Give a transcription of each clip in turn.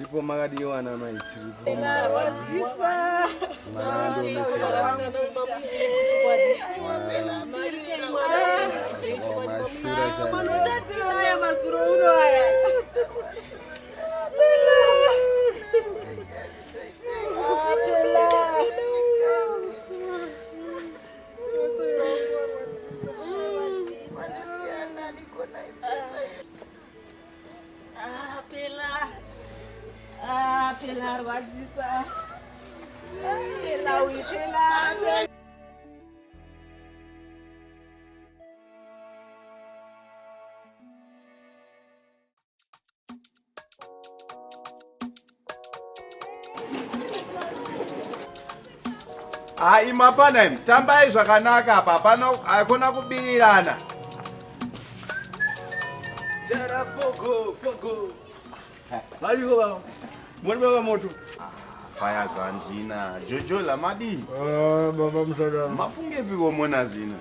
Tiripo makadiwa ana mai tiripo. Marwadzisa. Mwana wandiomesera. Mashura chaiwo. Manotatiraya masuro uno aya. Pela arwadzisa. Pela uyu pela. Hai mapana imi, tambai zvakanaka apa, hapana hakuna kubirirana. Chara fogo fogo. Variko vavo. Muri baba moto. Faya zvanzina, Jojola madii? Ah, baba musada. Mafungepiko mona zina.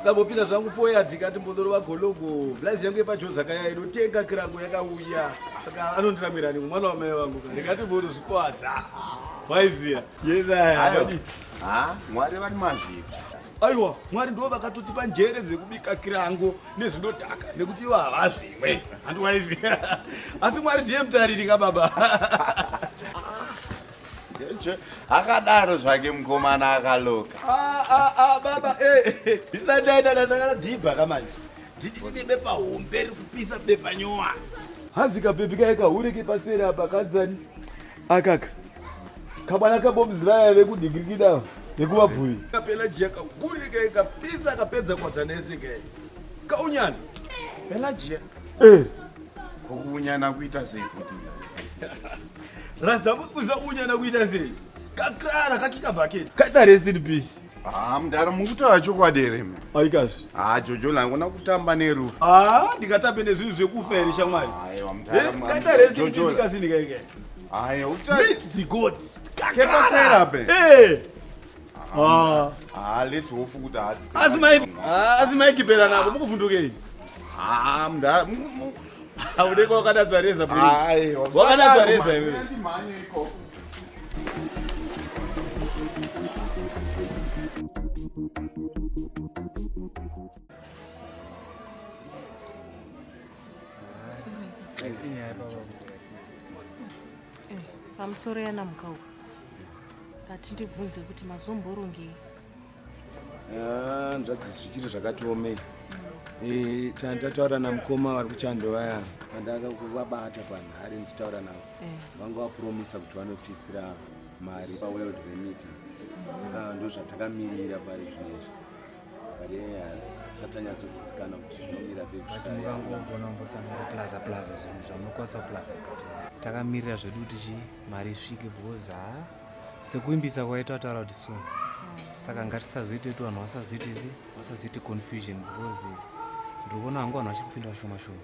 Ndambopinda zvangu foya ndikati mbodoro vagologo. Blazi yangu yepajoza kaya inotenga kirango yakauya. Saka anondiramwira ni mwana wamai vangu. Ndikati mbodo zvikwadza. Waiziya. Yes aya. Ayo. Ha, Mwari vari mazviri. Aiwa, Mwari ndivo vakatotipa njere dzekubika kirango nezvinodhaka nekuti ivo havazvimwe. Handi waiziya. Asi Mwari ndiye mutariri ka baba. Jojo akadaro zvake mukomana akaloka. Ah, ah, ah, baba, eh, ndisati ndaenda ndakadhibha kamanje. Nditi tine bepa hombe riri kupisa bepa nyowa. Hanzi kabhebhi kaye kahure kepaseri apa kanzani akaka. Kabwana kabomziraya vekudhingirikida vekuvabvuyi. Kapela jiya kahure kaye kapisa kapedza kwadzana yese kaye. Kaunyana. Pelagia. Eh. Kokuunyana kuita sei futi? Rasta musi kuunyana kuita sei? Kakrara kakika bucket. Kaita rest in peace. Ah, mudhara mukutaura chokwadi here imi? Aikazvi. Ah, Jojola hakuna kutamba nerufu. Ah, ndingatambe nezvinhu zvekufa here shamwari? Aiwa mudhara. Eh, kaita rest in peace Jojola. kasini kaike. Aiwa, ukuta Meet the god. Kepasera pe. Eh. Ah. Ah, let's hope kuti haasi. Asi mai ah, asi mai kipera nako mukuvhundukei. Ah, mudhara. Unenge wakadadzwa reza bro. Aiwa. Wakadadzwa reza iwe. Ndimhanye ikoko. Pamusoro yanamuka uku. Ngatindibvunze kuti mazomborongei. Ah, nzvadzi zvichiri zvakati omei. Eh, chandataura namukoma vari kuchando vaya pandaka kuvabata panhare ndichitaura navo. Vanga vapromisa kuti vanotiisira mari paWorld Remit. Saka ndozvatakamirira pari zvinezvi. But tisati tanyatsogutsikana kuti zvinomira sei kusvika mukangogona kumbosangana plaza plaza zvinhu zvamunokwanisa kuplaza mukati. Takamirira zvedu kuti chi mari isvike because ha sekuimbisa kwaita taura kuti soon. Saka ngatisazoite kuti vanhu vasazoite se vasazoite confusion because ndiri kuona hangu vanhu vachipinda vashoma shoma.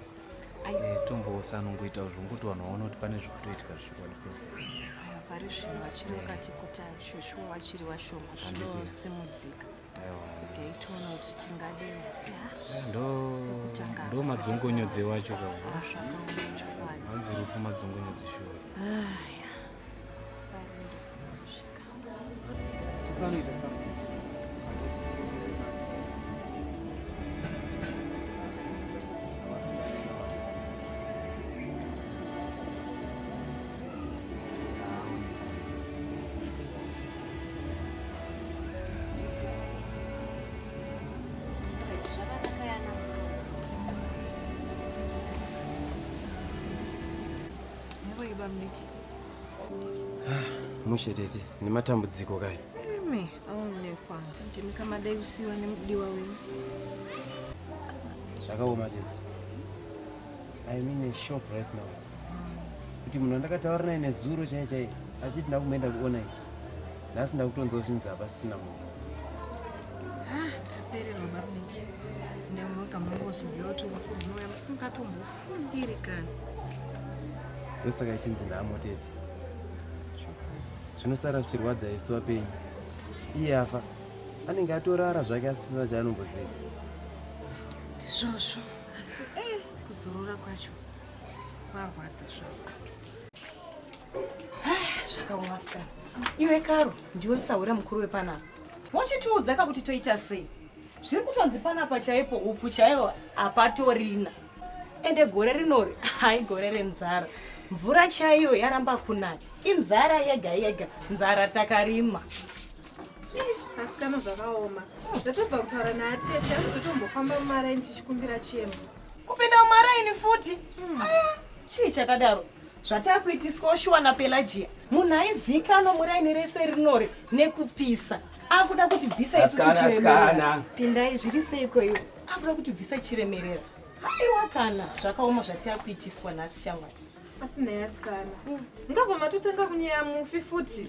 Aiwa. Tombosanongoita zvonguti vanhu vaone kuti pane zviri kutoitika zvichikwadi process. Aiwa, pari zvino vachiri vakati kuti shoshuwa vachiri vashoma Handiti. zvinosimudzika. Aiwa. Regai tione kuti tingadei asi ha. Ndo Kutanga ndo madzongonyodze wacho ka. Ah, zvakaoma chokwadi. Hanzi rufu madzongonyodze shuwa. Aya. Parendo kusvika. Tisanoita something. Right, zvakanaka yanamuka. Iwe bamudiki. Mushe tete, nematambudziko kai. Imi aonekwa. Ndimi kamadai kusiyiwa nemudiwa wenyu. Zvakaoma tete. I'm in a shop right now. Kuti munhu wandakataura naye nezuro chai chai achiti ndakumboenda kuonight. Nhasi ndakutonzwa zvinzi hapasisina munhu. Ah, tapererwa bamudiki. Ndamuka mungozviziva kuti rufu runouya musingatombofungiri kana. Ndosaka ichinzi nhamo tete. Zvinosara zvichirwadza isu vapenyu. Iye afa anenge atorara zvake asina chaanomboziva. Ndizvozvo. Asi kuzorora kwacho kwarwadza zvako. Zvakaoma sikana. Iwe Karo, ndiwe sahwira mukuru wepanapa. Wochitiudza ka kuti toita sei? Zviri kutonzi panapa chaipo upfu chaiwo hapatorina. Ende gore rinori hai gore renzara. Mvura chaiyo yaramba kunaya. Inzara yega yega, nzara takarima. Asikana zvakaoma. Ndatobva kutaura naatete anozotombofamba mumaraini tichikumbira chemo. Kupinda mumaraini futi? Ah, chii chakadaro? Zvatakuitiswawo shuwa naPelagia. Munhu aizikanwa muraini rese rinori nekupisa. Akuda kuti bvisa isusu Asikana, chiremerera. asikana. Pindai zviri seiko iwe? Akuda kuti bvisa chiremerera. Haiwa kana zvakaoma zvatakuitiswa nhasi shamwari. Asi nhai asikana. Mungabva matotanga kunyeya mufi futi.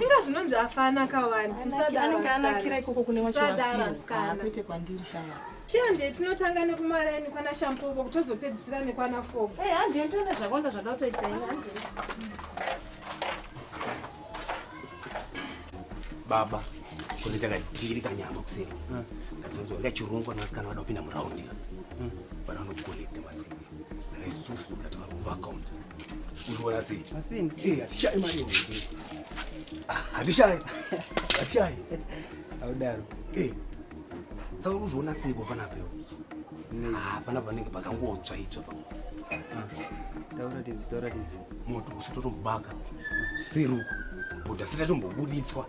Inga zvinonzi afa anaka wani. Musadaro Anenge anakira asikana. ikoko kune wacho Musadaro vafirwa. Ah, asikana. kwete kwandiri shamwari. Chiende tinotanga nekumaraini kwana Shampopo kutozopedzisira nekwana Fogo. Eh, handiye ndone zvakawanda zvada kutoita ini handiye. Baba, kuzoita kadhiri kanyama kuseri. Ndazonzwa ngachirongwa nasikana vada kupinda muraundi. Vada vanokolekta masini. Saka isusu tati varova account. Uriona sei? Masini? Eh, hatishayi mari iyo. Ah, hatishayi. Hatishayi. Haudaro. Eh. Saka uri kuzviona seiko panapa iwe? Ah, panapa panenge pakangotsva itsva pa. Taura tinzi, taura tinzi. Moto usitotombaka. Seri uko. Bhodha sitatombobuditswa.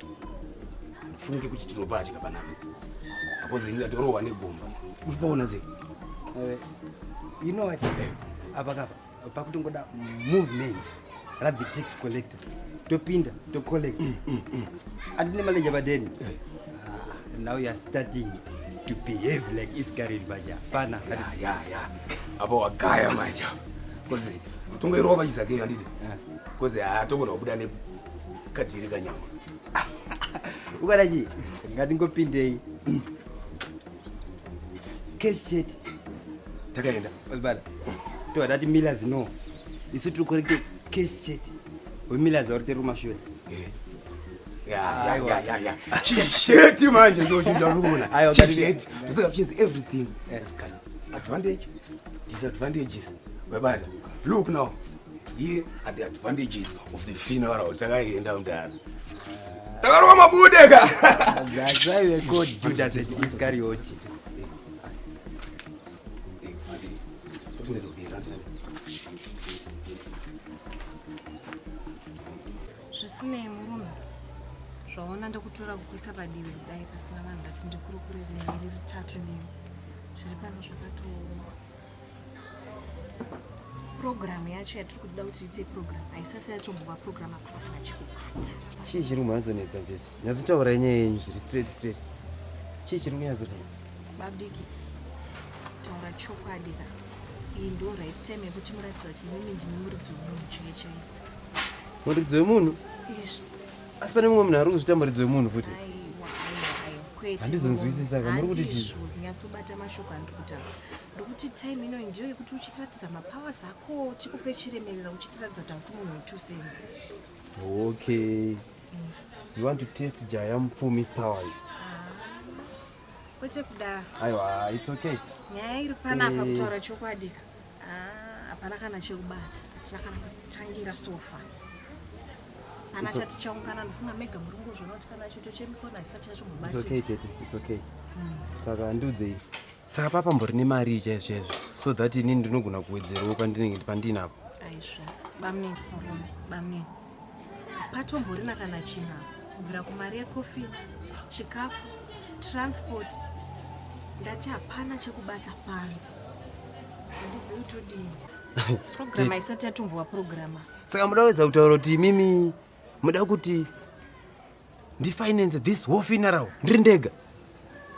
Funge kuti tinopadya panapa isu. Apo zini tatorohwa negomba. Uri paona sei? You know what? Apa kapa pakutongoda movement rather tax collector. Topinda, tocollect. Andine manager padeni. Ah, now you are starting to behave like Iscariot baja. Pana. Ya, ya. Apa wagaya manje. Kozi tongoirova pachizake handiti? Kozi haatogona kubuda nekadhiri kanyama. Ukada chi? Ngatingopindei. Cash chete. Takaenda. Osbala. Tobva tati Millers no. Isu tiri correct cash chete. WeMillers vari tiri kumashure. Ya, ya, Aiwa. ya, ya, ya. Chisheti manje ndo chinhu chandikuona. Aiwa, Chisheti. Ndosaka zvichinzi everything has got advantage, disadvantages. Webata. Look now. Here are the advantages of the funeral. Takaenda mudhara. Takarova mabude ka. That's why we called Judas Iscariot. Zvisinei murume, zvaona ndikutora kukuisa padivi kudai pasina vanhu ndati ndikurukure newe riri tatu newe. Zviri pano zvakatooma. Purogiramu yacho yatiri kuda kuti tiite purogiramu haisati yatombova purogiramu apa kana chekubata. Chii chiri kumhanzonetsa njesi? Nyatsotaurai nyaya yenyu zviri straight straight. Chii chiri kunyatsonetsa? Babdiki, taura chokwadi ka. Iyi ndo right time yekuti muratidza kuti imimi ndimi muridzi wemunhu chaiye chaiye. Muridzi wemunhu? Izvi. Asi pane mumwe munhu ari kuzviita muridzi wemunhu futi? Aiwa, aiwa, aiwa, kwete. Handizonzwisisa ka, muri kuti chii? Handizvo, nyatsobata mashoko andiri kutaura. Ndokuti time inoyi ndiyo yekuti uchitiratidza mapowers ako, tikupe chiremerera uchitiratidza kuti hausi munhu we2 cents. Okay. You want to test Jaya Mupfumi's powers? Kwete kudaro. Aiwa, it's okay. Nyaya iri panapa Eh. kutaura chokwadi ka. Ah, hapana kana chekubata. Hatina kana kutangira sofa. Pana chatichaungana ndofunga mega muri kungozviona kuti kana choto chemikono hachisati It's okay, chatombobatidzwa. tete. It's okay. Saka ndiudzei. Saka papambori nemari chaizvo chaizvo so that inini ndinogona kuwedzerawo pandinenge pandinapo. Aizve, bamunini, murume, bamunini. Patomborina kana chinhu apa. Kubvira kumari yekofi, chikafu, transport. Ndati hapana chekubata pano. Handizivi kuti todini. Purogiramu Tete. haisati yatombova purogiramu. Saka muda kuedza kutaura kuti imimi muda kuti ndifinance this whole funeral ndiri ndega.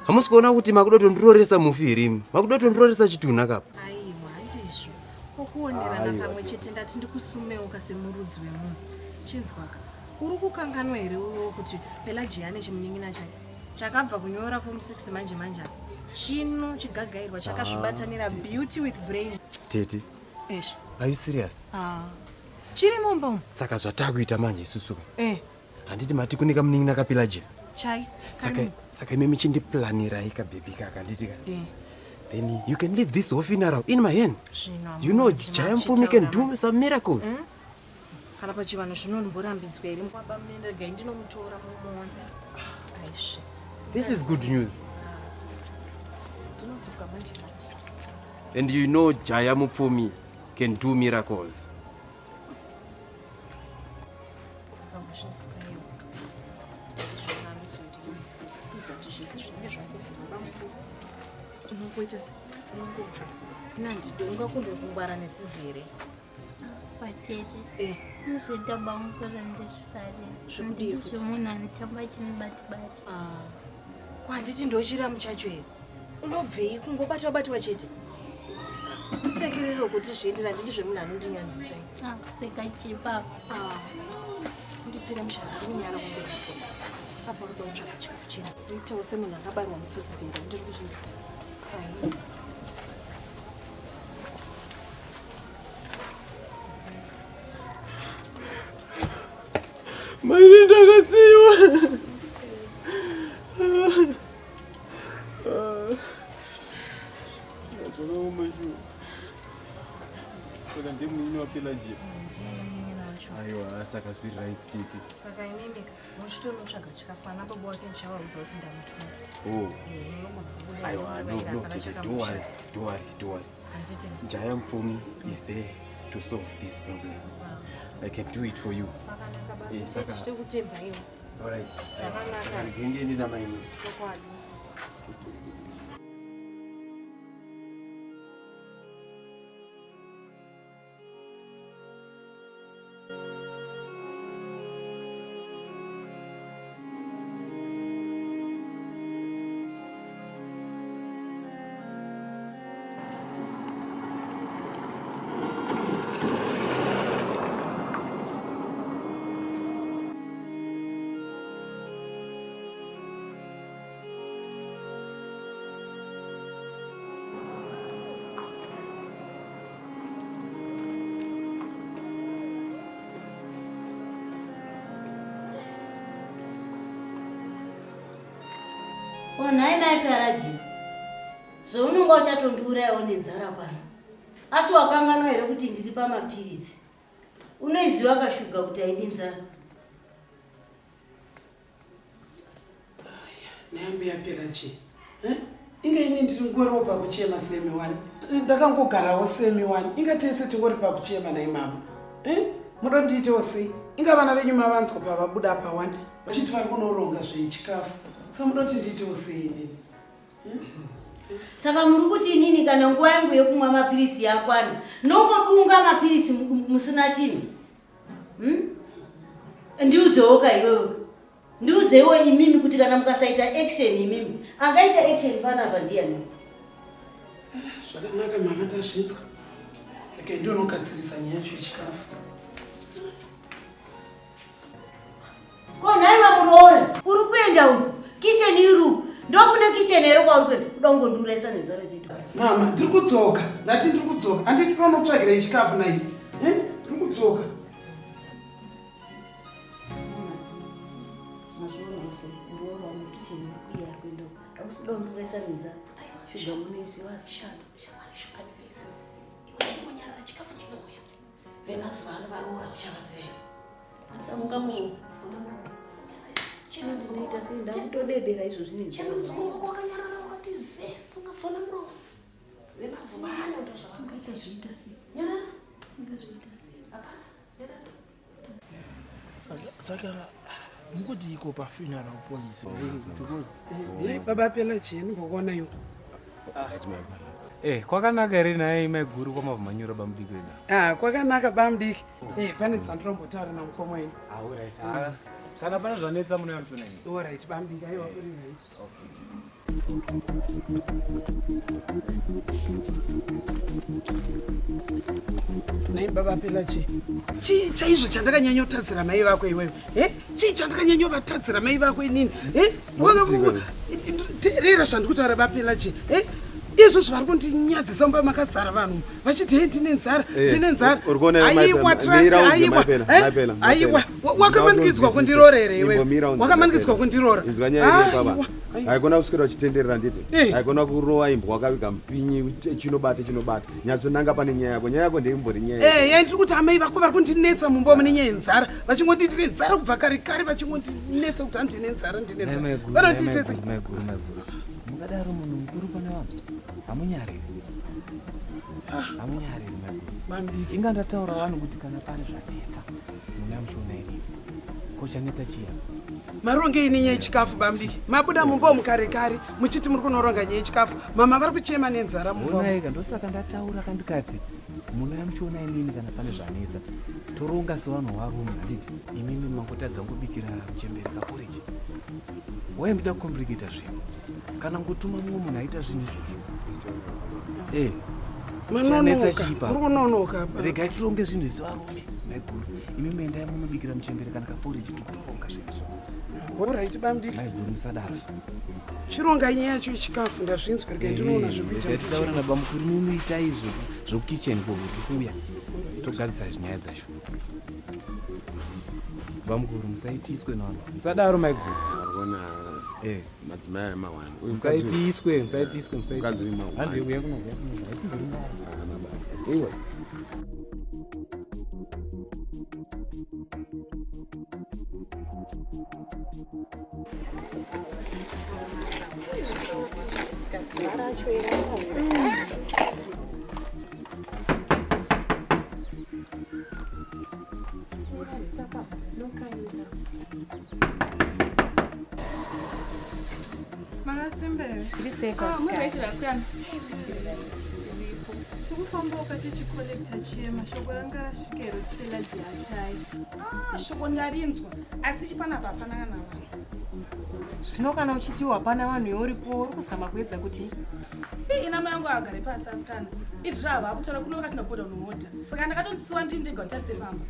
Hamusi kuona kuti makuda kutondiroresa mufi here imi? Makuda kutondiroresa chitunha kapa. Aiwa, handizvo. Kokuonerana Aiwa, pamwe tete. chete ndati ndikusumeuka semurudzi wemunhu. Chinzwaka. Uri kukanganwa here iwewe kuti Pelagia ane chimunin'ina chake? Chakabva kunyora form 6 manje manje apa. Chino chigagairwa chakazvibatanira beauty with brain. Tete, Ezvo. are you serious? Ah. Chiri mumba umu. Saka zvatakuita manje isusu ka. Eh, Handiti mati kune kamunin'ina kaPelagia. chai. Saka saka imimi chindiplanirayi kabhebhi kaka handiti ka. Eh. Then you can leave this whole funeral in my hands. Zvino You know, amuna Jaya Mupfumi can do machitaura some miracles. Mm? Kana pachivanhu zvinomborambidzwa here baba munene regai ndinomutora mumuona. Aisve. This is good news. Ndinodzoka manje manje. And you know Jaya Mupfumi can do miracles. Saka mazvinzwa iwe. Ndizvona anozondikuudza kuti zvese zvinenge zvakubvira bamukuru. Unongoita se unongobva. Nandidi ungakundwe kungwara nesizi here? Vatete. Eh. Nezvoita bamukuru handizvifariri. Zvekudii Handidi futi? zvemunhu anotamba achinibata-bata. Ko handiti ndochiramu chacho here? Unobvei kungobatwa batwa chete? Ndisekerero kuti zviendera handidi zvemunhu anondinyadzisa. Ah, kuseka chipa. Kunditira mushandi kunyara kumberi. Apa uri kuda kutsvaga chikafu chino. Uitewo semunhu akabarwa musi wesibhenda ndiri kuzvinzwa. Kai. Maini ndakasiyiwa. Zvakaoma shuwa. Saka ndiye munin'ina waPelagia. Ndiye munin'ina wacho. Aiwa, saka zviri right tete. Saka imimi ka muchitonotsvaga chikafu ana baba wake ndichavaudza kuti ndamutuma. Oh. Eh, munogona kubuda Aiwa, no, munobaira no, hapana tete, don't worry, chakamushata. don't worry, don't worry. Handiti. Jaya Mupfumi is there to solve these problems. I can do it for you. Pakanaka baba. Eh, saka- Titokutemba iwe. All right. Zvakanaka. Saka regai ndiende namaini. Chokwadi. Onhai mai Pelagia, zvaunonga uchatondiurayawo nenzara pano. Asi wakanganwa here kuti ndiri pamapiritsi? Unoiziva kashuga kuti haidi nzara. Nhai Pelagia. Inga ini ndiri pakuchema semi wani. Ndakangogarawo semi wani. Inga tese tingori pakuchema nhai mambo. Muda ndiitewo sei? Inga vana venyu mavanzwa pavabuda apa wani. Vachiti vari kunoronga zvechikafu. Saka muda kuti ndiitewo sei inini? Saka muri kuti inini kana nguva yangu yekumwa mapirisi yakwana, ndongodunga mapirisi musina chinhu? Ndiudzewo ka iwewe. Ndiudzeiwo imimi kuti kana mukasaita action imimi, angaita action panapa ndiani? Zvakanaka mama ndazvinzwa. Regai ndinogadzirisa nyaya yacho yechikafu. Ko nhaiwa muroora, uri kuenda uku? Kitchen iri uku. Ndokune kitchen here kwauri kuenda? Kuda kungondiurayisa nenzara chete. Mama, ndiri kudzoka. Ndati ndiri kudzoka. Handiti tonotsvagira chikafu nai. Ndiri kudzoka. Mazviona use, muroora wangu kitchen iri kuya ari kuenda uku. Hausida kundiurayisa nenzara. Shuga munoiziva asi. Iwe chikafu chinouya. Vemazuva ano varoora uchavaziva here? Asamuka munhu. Ndinoita sei ndakutodedera izvozvi nenzara. Chema muzukuru wako wakanyarara wakati zee, ungasona muromo. Vemazuva ano ndozvavanoita. Ungazviita sei? Nyarara. Ungazviita sei? Hapana. Nyarara. Saka mukuti iko pafuneral policy because Baba Pelagia ndimbokuona iwe. Eh, kwakanaka here nhai maiguru kwamavhumanyura bamudiki wedu? Ah, kwakanaka bamudiki. Pane dzandinombotaura namukoma ini. Alright. Kana pane zvanetsa munouya muchiona ini. Alright bamudiki, aiwa kuri right. Nhai baba Pelagia. Chii chaizvo chandakanyanyotadzira mai vako iwewe? Chii chandakanyanyovatadzira mai vako inini? Teerera zvandikutaura baba Pelagia. Izvozvo vari kundinyadzisa mumba makazara vanhu vachiti hei ndine nzara Eh, ndine nzara. uri kuona here Aiwa Mai Pena? Trust, Mira unzwe, aiwa Mai Pena, eh, Mai Pena, Mai aiwa Pena. Wakamanikidzwa kundiroora here iwe? Imbomira unzwe, Wakamanikidzwa Mai Pena. kundiroora? Inzwa nyaya iri Aiwa, baba. Haikona kuswera uchitenderera nditi. Haikona kurova imbwa wakaviga mupinyi chinobata chinobata. Nyatsonanga pane nyaya yako. Nyaya yako ndeimbori nyaya. Eh, ya ndiri kuti amai vako vari kundinetsa mumba umu nenyaya yenzara vachingonditi ndine nzara kubva kare kare vachingondinetsa kuti handine nzara ndine Nhai nzara maiguru, nhai vanondiite sei maiguru, maiguru, maiguru. Mungadaro munhu mukuru pane vanhu. Hamunyariri. Hamunyariri maiguru. Inga ndataura vanhu kuti kana pane zvanetsa muna muchiona inini. Ko chanetsa chiya? Marongei nenyaya yechikafu bamdiki? Mabuda mumba umu kare kare muchiti muri kunoronga nyaya yechikafu, mama vari kuchema nenzara mumba umu. Onaika ndosaka ndataura kandikati munouya muchiona inini kana pane zvanetsa. Toronga sevanhu varume handiti imimi mangotadza ngobikira muchembere kaporiji. Wai muda kukompliketa zvinhu. Kana ngotuma mumwe munhu aita zvinhu izvozvo. Eh. Chanetsa Manonoka, chii muri kunonoka apa. Regai tironge zvinhu sevarume maiguru. Imimi endai munobikira muchembere kana kaporiji totoronga zvinhu izvozvo. Alright bamdiki. Maiguru musadaro. Chirongai nyaya yacho yechikafu ndazvinzwa regai ndinoona zvekuita. Regai titaura nabamukuru munoita izvo zvekukicheni koko tikuuya togadzisa nyaya dzacho. Bamukuru musaitiswe navanhu. Musadaro maiguru. Arikuona eh madzimai aya mawani. Musaitiswe, musaitiswe, Mukadzi musaitiswe. uyu mawani. Handi uya kuno, uya kuno. Haisimbori mari. Haana basa. Iwe. Zuva racho irasaura. Makasimba here? Zviri sei Ah, kwasikana? muraitira kuyana. Tikufamboka tichikolekta chema shoko ranga rasvika here kuti Pelagia achaya. Ah, shoko ndarinzwa asi chipanapa hapana kana vanhu. Zvino kana uchitiwo hapana vanhu iwe uripo uri kuzama kuedza kuti Ii, ina mai angu agare pasi asikana izvi zvava akutaura kuno vakati ndabhodha unohodha saka ndakatonisiwa ndiri ndega nditarise pamba.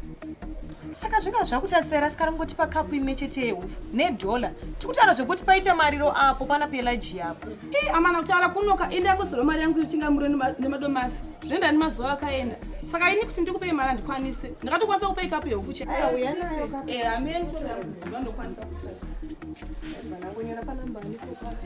Saka zvinga zvakutarisira asikana kungotipa kapu imwe chete yehufu nedhola. Tikutaura zvekuti paita mariro apo pana Pelagia apo. Ii, amana kutaura kunoka inde yangozorwa mari yangu yechingamuro nemadomasi zvinoenda nemazuva akaenda saka ini kuti ndikupei mari handikwanise ndakatokwanisa kupei kapu yehufu chete. Aya, uya nayo kapu. Eh, amene ndokwanisa kupa. Vanangonyora panamba anipo pano.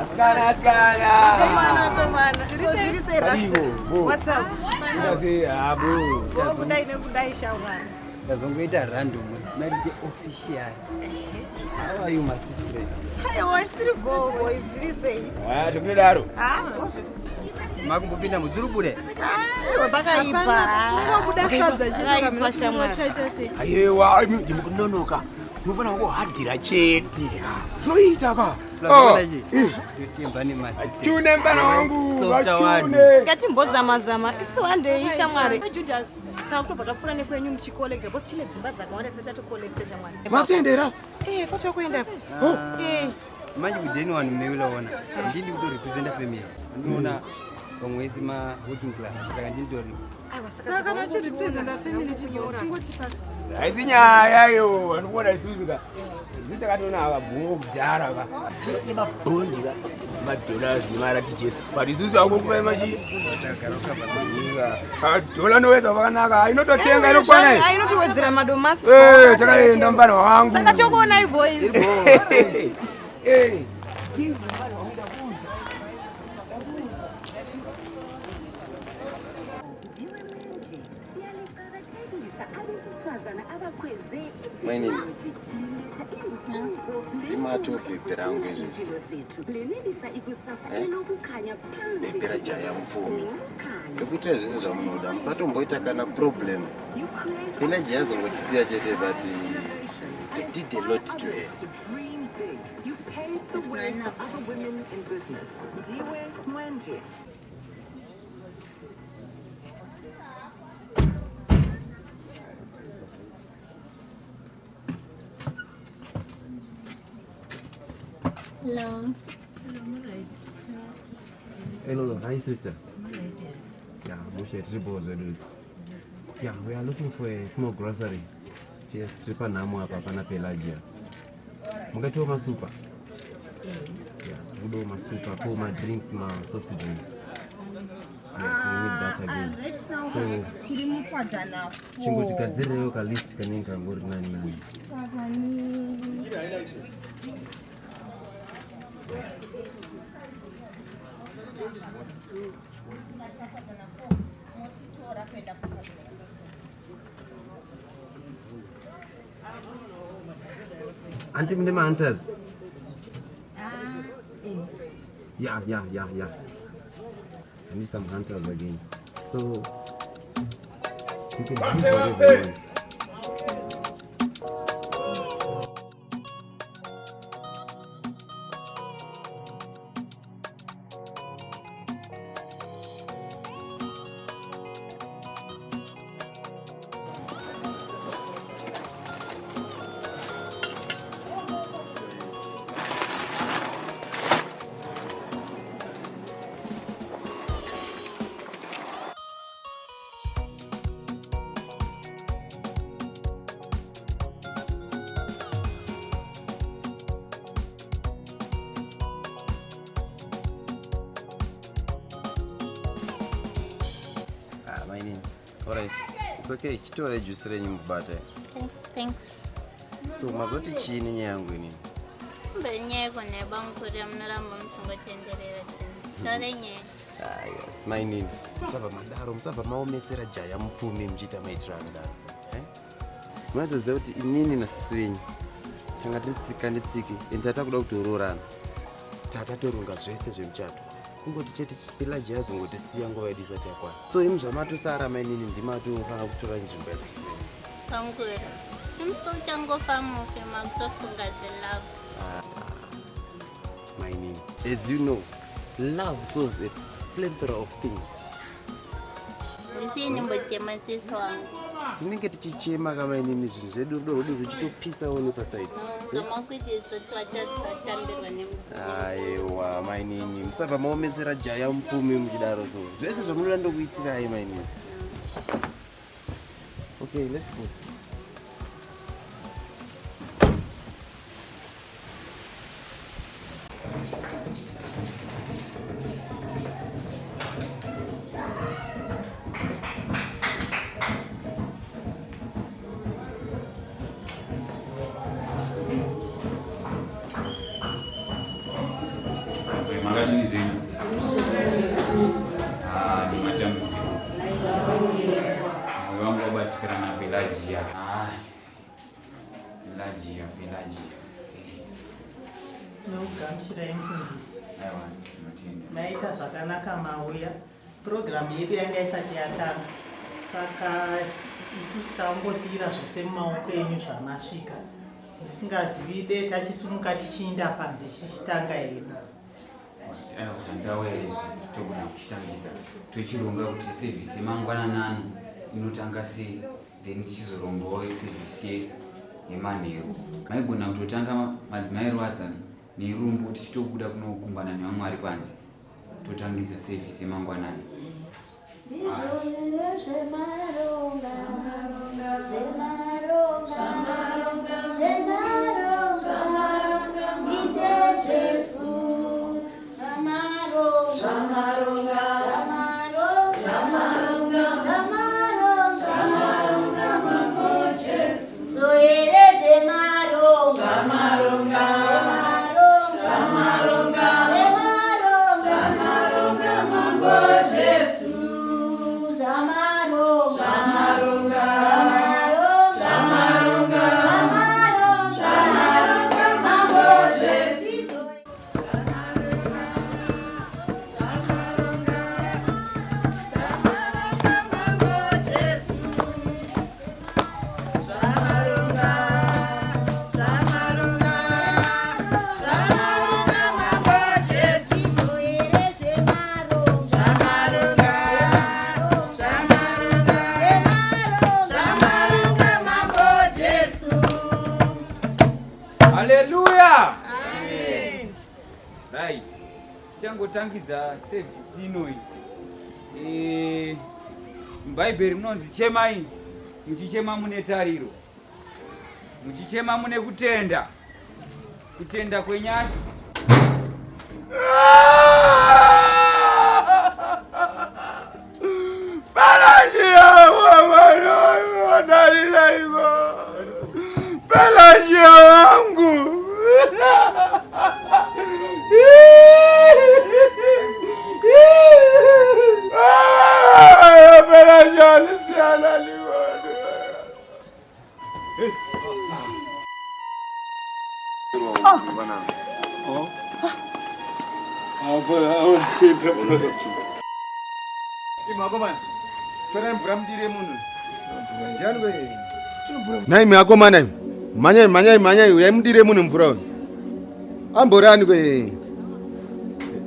Asikana, asikana. Komana, komana. Zviri sei Rasta? Ariwo, bo. What's up? Ndase habo. Kudai nekudai shamwari. Ndazongoita random marite official. How are you my friend? Aiwa, isiri bho, zviri sei? Ah, tokunodaro. Ah, Makumbopinda mudzurubure. aiwa pakaipa. Kungobuda sadza chete Pakaipa kamira shamwari. chaita sei? Ayewa, imi ndimkunonoka. Munofanira kungohadhira chete. Zvinoita ka. Totemba nemasi. Chune mbana wangu, vachune. Ngatimbozama-zama isu handei shamwari. Judas, takutobva tapfuura nekwenyu muchikolekta because tine dzimba dzakawanda tisati tatokolekta shamwari. Makuendera? Eh, kwatiri kuenda. Eh. Manje kudeni vanhu meuilaona ndini kutorepresenta family ndinoona vamwe vese ma working class saka ndinitori. Saka kana uchirepresenta family chingotipa. Haisi nyaya iyo, vanikuona isusu ka. Isu takatoona ava bhongo kudhara ka. Isusu tine mabhondi ka. Madhollars nemaratijesi. But isusu angokupai machi. Dhola noweza vakanaka. Inototenga inokwana iyi. Ah, Inotowedzera madomasi. Eh, takaenda mubana wangu. Saka tokuonai boys. Eh. Mainini, ndimato bhebhi rangu izvozvo. Eh? Bhebhi rajaya mupfumi. Ndikuitira zvese zvamunoda, musatomboita kana problem. Pelagia yazongotisiya chete but I did a lot to her. Hello. Hello, hi sister. Yeah, Mushe Triple Zedus. Yeah, we are looking for a small grocery. Just tiri panhamo apa pana Pelagia. Mungatiwo masupa? Yeah, tikudawo masupa, po madrinks, ma-soft drinks. Yes, we need that again. Right now So, tiri mukwadzana chingotigadzirirewo kalist kanenge kangori nani nani. Auntie mune ma-hunters? Yeah. I need some hunters again. So you can give whatever you want. Ah, mainini. Alright. It's okay. Chitore juice renyu mubate. Okay, thanks. So mazoti chii nenyaya yangu inini? Mberi nyaya yekona yabamukuru yamunoramba muchingotenderera chinhu. Taure nyaya. Ah, yes, mainini. Musabva madaro, musabva maomesera jaya mupfumi muchiita maitiro akadaro so. Eh? Munotoziva kuti inini nasisi venyu tanga tiri tsika netsiki and tata kuda kutoroorana. Tata toronga zvese zvemuchato. Kungoti chete Pelagia azongotisiya nguva yedu isati yakwana. So imi zvamatosara mainini ndimatofanira kutora nzvimbo yasisi venyu. Bamukuru. Imusi uchangofa mufe makutofunga zvelove. Ah, mainini. As you know, love solves a plethora of things. Ndisii ndimbochema sisi wangu. Tinenge tichichema kamainini zvinhu zvedu rudo rwedu ruchitopisawo nepasaidi. Zvamakuiti izvo tiwatambirwa nemudzimu. Aiwa mainini, musabva maomesera jaya mupfumi muchidaro so. Zvese zvamunoda ndokuitirai mainini. Okay, let's go. Makadini zvenyu? Ah, nematambudziko. Moyo wangu wabatikana naPelagia. Ah, Pelagia, Pelagia. Nokugamuchirai mufundisi. Aiwa, tinotenda. Maita zvakanaka mauya. Purogiramu yedu yanga isati yatanga, saka isusu tangosiyira zvose mumaoko enyu zvamasvika. Ndisingazivi de tachisumuka tichiinda panze tichitanga hedu. Aiwa, zvandauya izvi togona kuchitangidza. Tochironga kuti sevhisi yemangwananano inotanga sei, then tichizorongawo sevhisi yemanheru. Maigona kutotanga madzimai rwadzana nerumbo tichitobuda kunokumbana nevamwe vari panze, totangidza sevhisi yemangwanani. Ndizvo zvemaronga, zvemaronga, zvemaronga, Ishe Jesu, zvamaronga, Zvamaronga, zvamaronga, zvamaronga, zvamaronga, zvamaronga, Mambo Jesu. Zoere zvemaronga, Zvamaronga, zvemaronga, zvamaronga, zvemaronga, zvamaronga, Mambo Jesu. Zvamaronga, Zvamaronga, zvamaronga, zvamaronga, zvamaronga, zvamaronga, Mambo Jesu. Right, tichangotangidza sevhisi inoyi. Eh, muBhaibheri munonzi chemai muchichema mune tariro, muchichema mune kutenda, kutenda kwenyasha. Pelajia wangu Pelajia alisiana Torai mvura mudire munhu. Ndiani we? Nhai akomana imi. Mhanyai mhanyai mhanyai uyai mudire munhu mvura uyu. Ambori ani kwe?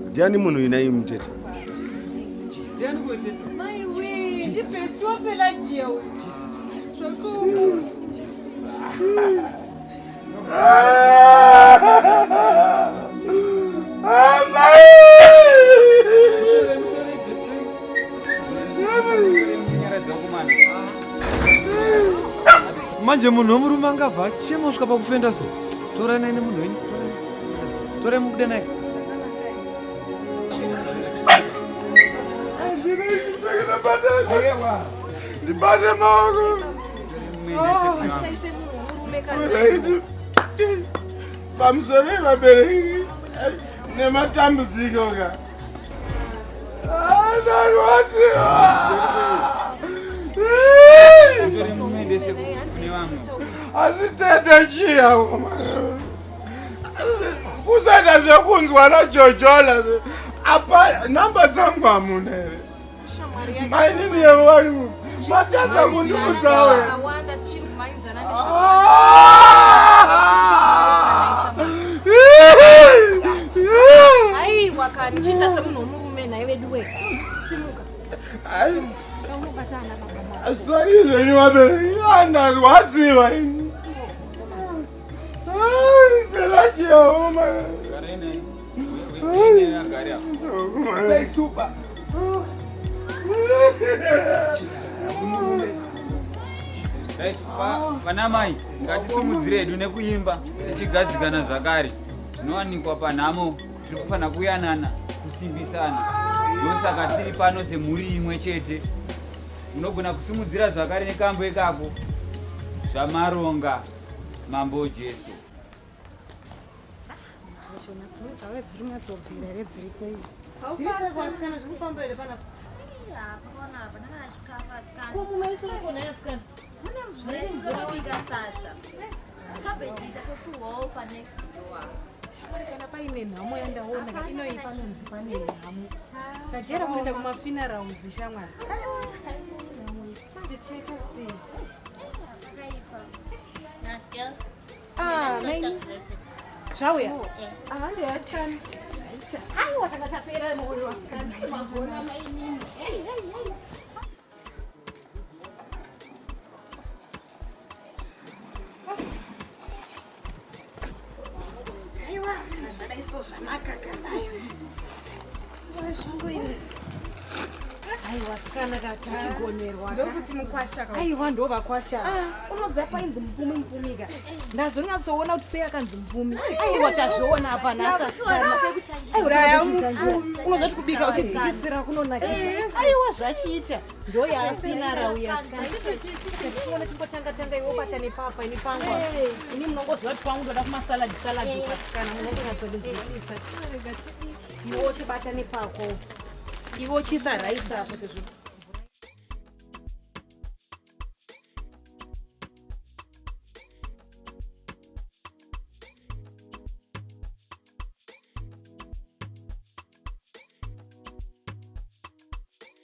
Ndiani munhu uyu nhai mutete? Ndiani kwe tete? Mai we, ndibhesti waPelagia uyu. Zvakaoma. Manje munhu wemurume angabva achema kusvika pakufenda so. Torai naye nemunhu wenyu. Torai. Torai mubude naye. Ndibate maoko. Pamusoro yevabereki nematambudziko ka. Ndarwadziwa. Asi tete chiya kusaita zvekunzwa najojola apa namba dzangu hamuna here mainini yewangu matadza kundiudzawe Zvakawanda tichiri kumhanyidzana Aiwa kani chiita semunhu womurume nhai vedu we. Simuka. Kamubata ana baba. Sorry zvenyu vabereki andarwadziwa ini Pelagia Right, vana mai ngatisimudzire hedu nekuimba tichigadzikana zvakare zvinowanikwa panhamo tiri kufanira kuyanana kusimbisana ndosaka tiri pano semhuri imwe chete unogona kusimudzira zvakare nekambo ikako zvamaronga mambo jesu Dzauya dziri kunyatsobvira here dziriko idzi? Zviri sei kuvasikana zviri kufamba here panapa? Ko mumaisireko nhai asikana? Shamwari kana paine nhamo yandaona ka inoyi panonzi pane nhamo. Ndajera kuenda kumafunerals shamwari. Manje tichaita sei? Ah, maini. Zvauya? Ah, ndeyatani. Zvaita. Aiwa tanga tapera moyo wasikana. Magona mainini. Hey, hey, hey. Aiwa, kana zvadai so zvanaka kana. Aiwa, zvangu ini. Aiwa sikana ka tachigonerwa. Ndokuti mukwasha ka. Aiwa ndovakwasha. Unoziva painzi mupfumi mupfumi ka. Ndazonyatsoona kuti sei akanzi mupfumi. Aiwa tazviona apa nhasi asikana. Aiwa Ndaya tazvitangira. Unoziva kuti kubika uchidzikisira kunonakidza. Aiwa zvachiita. Ndoyaatinara uya sikana. Tichiona chingotanga tanga iwe ubata nepapa ini pangu. Ini munongoziva kuti kwangu ndoda kumasalad salad ukasikana munongonyatsondinzwisisa. Iwe uchibata nepako. Iwe uchiisa rice apo sezvo.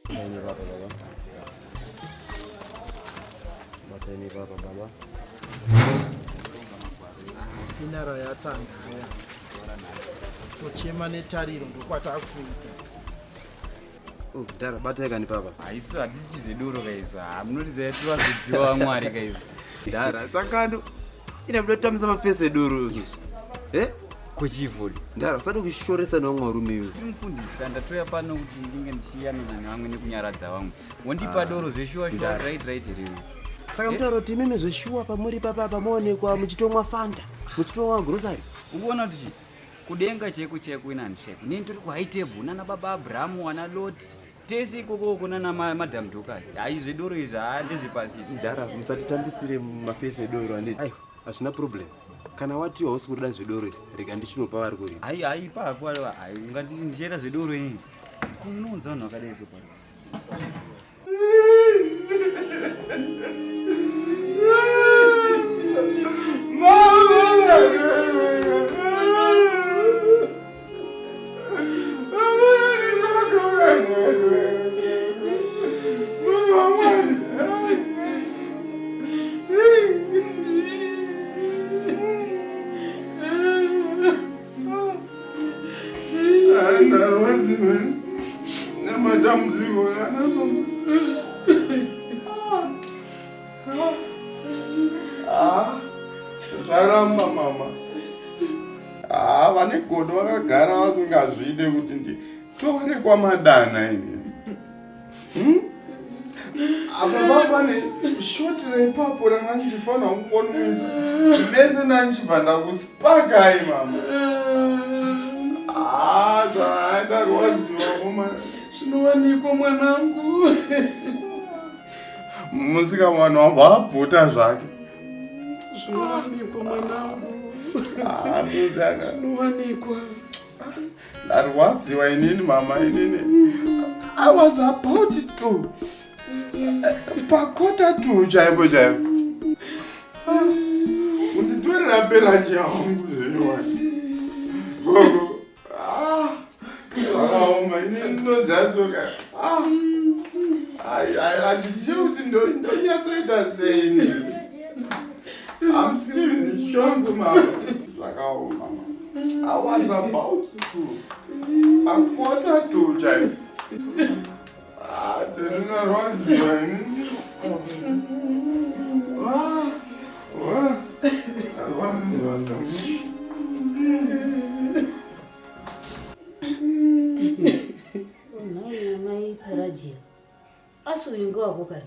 Batai baba baba. Batai baba baba. Funeral yatanga ya. Tochema netariro ndokwatakuita. Oh, Dara, batai kani papa. Haisu hatiti zvedoro kaizvo. Hamunotiziva tivazodziwa vamwari kaizvo. Dara, sangano. Ina munotamisa mafesi edoro izvi. Eh? Kuchivhuri. Ndara usade kushoresa nevamwe varume iwe. Ndiri mufundisi ka ndatouya pano kuti ndinge ndichiyanana nevamwe nekunyaradza vamwe. Wondipa Ah, doro zveshuwa shuwa ndara. right right here iwe. Saka mutaura kuti imimi zveshuwa pamuri papapa maonekwa muchitomwa fanta, muchitomwa grocery. Ukuona kuti chii? Kudenga chaiko chaiko ina handishaiko. Nini tiri kuhigh table nana baba Abrahamu wana Lot. Tese ikoko uko nana Madam Dorcas. Hayi zvedoro izvi haa ndezvepasi izvi. Mdara musatitambisire mafesi edoro handiti. Aiwa hazvina problem. Kana wati hausi kurida zvedoro iri rega ndichinopa vari kurima. Hayi hayi ipapo aiwa hayi unganditi ndichaita zvedoro ini. Kunounza vanhu vakadai so pano. Nematambudziko zvaramba mama. Ah, vane godo vakagara vasingazvide kuti nditore kwamadana ini. Hmm? Apa papa neshoti reipapo ranga ndichifanira kukonwisa mese ndandichibva ndakuspakai mama. Ah, zvaandarwadziwa koma. Zvinowanikwa mwanangu. Musika mwana wabva abvuta zvake. Zvinowanikwa mwanangu. Ah, musaka. Zvinowanikwa. Ndarwadziwa inini mama inini. I was about to pakota to chaipo chaipo. Kunditorera pelaji yangu zvechokwadi. Gogo. Ah, zvakaoma inini ndinoziva tsoka. Ah. Ai, ai, handizivi kuti ndonyatsoita sei inini. I'm still in shock mama. Zvakaoma mama. I was about to. A quarter to chaipo. Ah, ndinarwadziwa inini. Ah, ah, ndarwadziwa Nhai mai Pelagia. Asi uyu ngewako kani?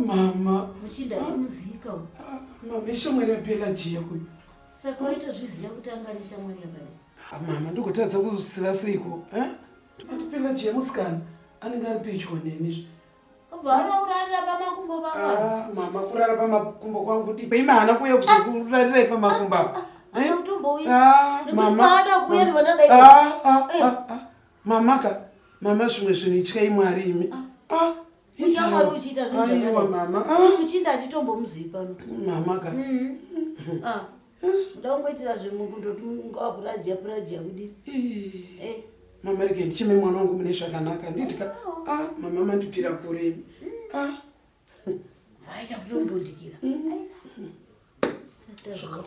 Mama. Muchinda hatimuzika uyu. Mama ishamwari yaPelagia kuyu. Saka waitozviziva kuti anga neshamwari yakadai? Ah, mama ndikutadza kuziva seiko eh? Toti Pelagia musikana anenge ari pedyo neni. Obva haana kurarira pamakumbo pako? Ah, mama kurara pamakumbo kwangu di. Imi haana kuuya kuzokurarirai pamakumbo apa. Eh? Utombouya. Ah, Nekuti mama. paada kuuya ndibva ndadai. Ah, ah, Eh. ah, ah. Mama ka, mama zvimwe zvinhu ityai Mwari imi. Ah, Ushamwari uchiita zvinhu Aiwa zvakadai. mama. Ah, Uyu muchinda achitombomuzivi pano. mama ka. Ah. Uda kungoitira zvinhu kundoti ungava Pelagia kudii? Eh. Mama rege ndicheme mwana wangu mune zvakanaka. Nditi ka. Ah, mama mandibvira kure imi. Ah. Vaita kutombondikira. Sati tazviona.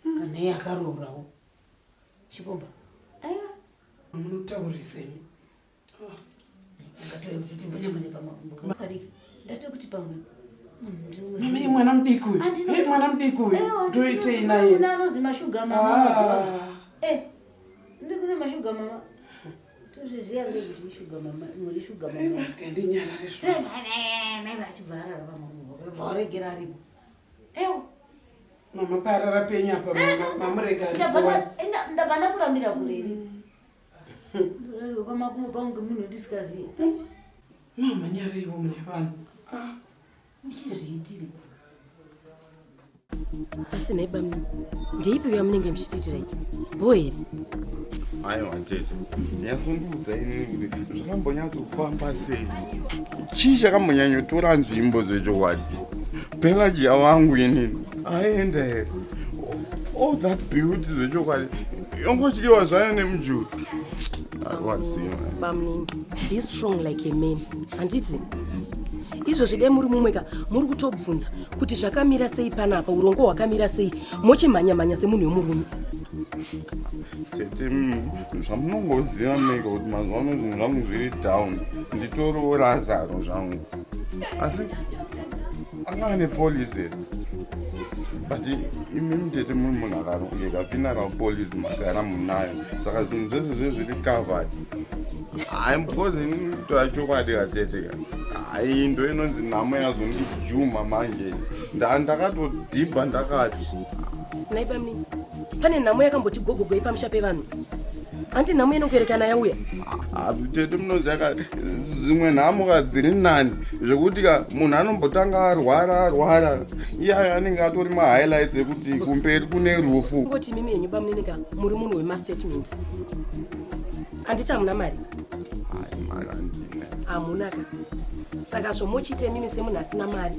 Kana iye akaroorawo. Chikomba. Aiwa. Munotaurisa imi. Ungatove kuti mbune mbune pamakumbo. Kadiki. Ndati kuti pamwe. Munhu ndinomuziva. Mama iye mwana mudiki uyu. Andino- Eh, mwana mudiki uyu. Ewa, Ndoitei naye? Kuna anozi mashuga mama Ah. mazuva ano. Eh. Ndikune mashuga mama. Tozviziva ngekuti ishuga mama, muri shuga mama. Ndinyarare Eh, mai vachibva arara pamakumbo. Bva waregera aripo. Ewa. Mama parara penyu apa mama mamurega aripo Ndabva wani. ndabva ndakurambira kureri. Ndorariwa pamakumbo pangu ngemunhu wandisikazivi. Mama nyaraiwo mune vanhu. Muchizviitire. Asi nhai bamnini, ndeipi yamunenge muchitiitira iyi? Bho here? Aiwa tete, nyatsondiudza inini kuti zvakambonyatsofamba sei. Chii chakambonyanyotora nzvimbo zvechokwadi? Pelagia wangu inini aenda here? All that beauty zvechokwadi yongodyiwa zvayo nemujuru. Arwadziwa. Bamnini, be strong like a man. Handiti? Izvozvi dai muri mumweka muri kutobvunza kuti zvakamira sei panapa, urongo hwakamira sei, mochimhanya-mhanya semunhu wemurume. Tete, zvamunongoziva mega kuti mazuva ano zvinhu zvangu zviri down. Nditoriwo Lazaro zvangu. Asi anga ane policy here? But imi mutete muri munhu akarongeka, funeral policy magara munayo, saka zvinhu zvese zve zviri covered. Hayi, because ini kutora chokwadi katete ka, hayi, ndo inonzi nhamo yazondijuma manje. Ndakatodhibha ndakati Nhai bamnini, pane nhamo yakamboti gogogoi pamusha pevanhu? Handi nhamo inongoerekana yauya. Ah, tete, munoziva ka, dzimwe nhamo ka dziri nani zvekuti ka munhu anombotanga arwara arwara, iyayo anenge atori mahighlights ekuti kumberi kune rufu. Ngoti mimi henyu bamunini ka muri munhu wemastatements, handiti hamuna mari? Hai, mari handina. Hamuna ka. Saka zvomochiita imimi semunhu asina mari,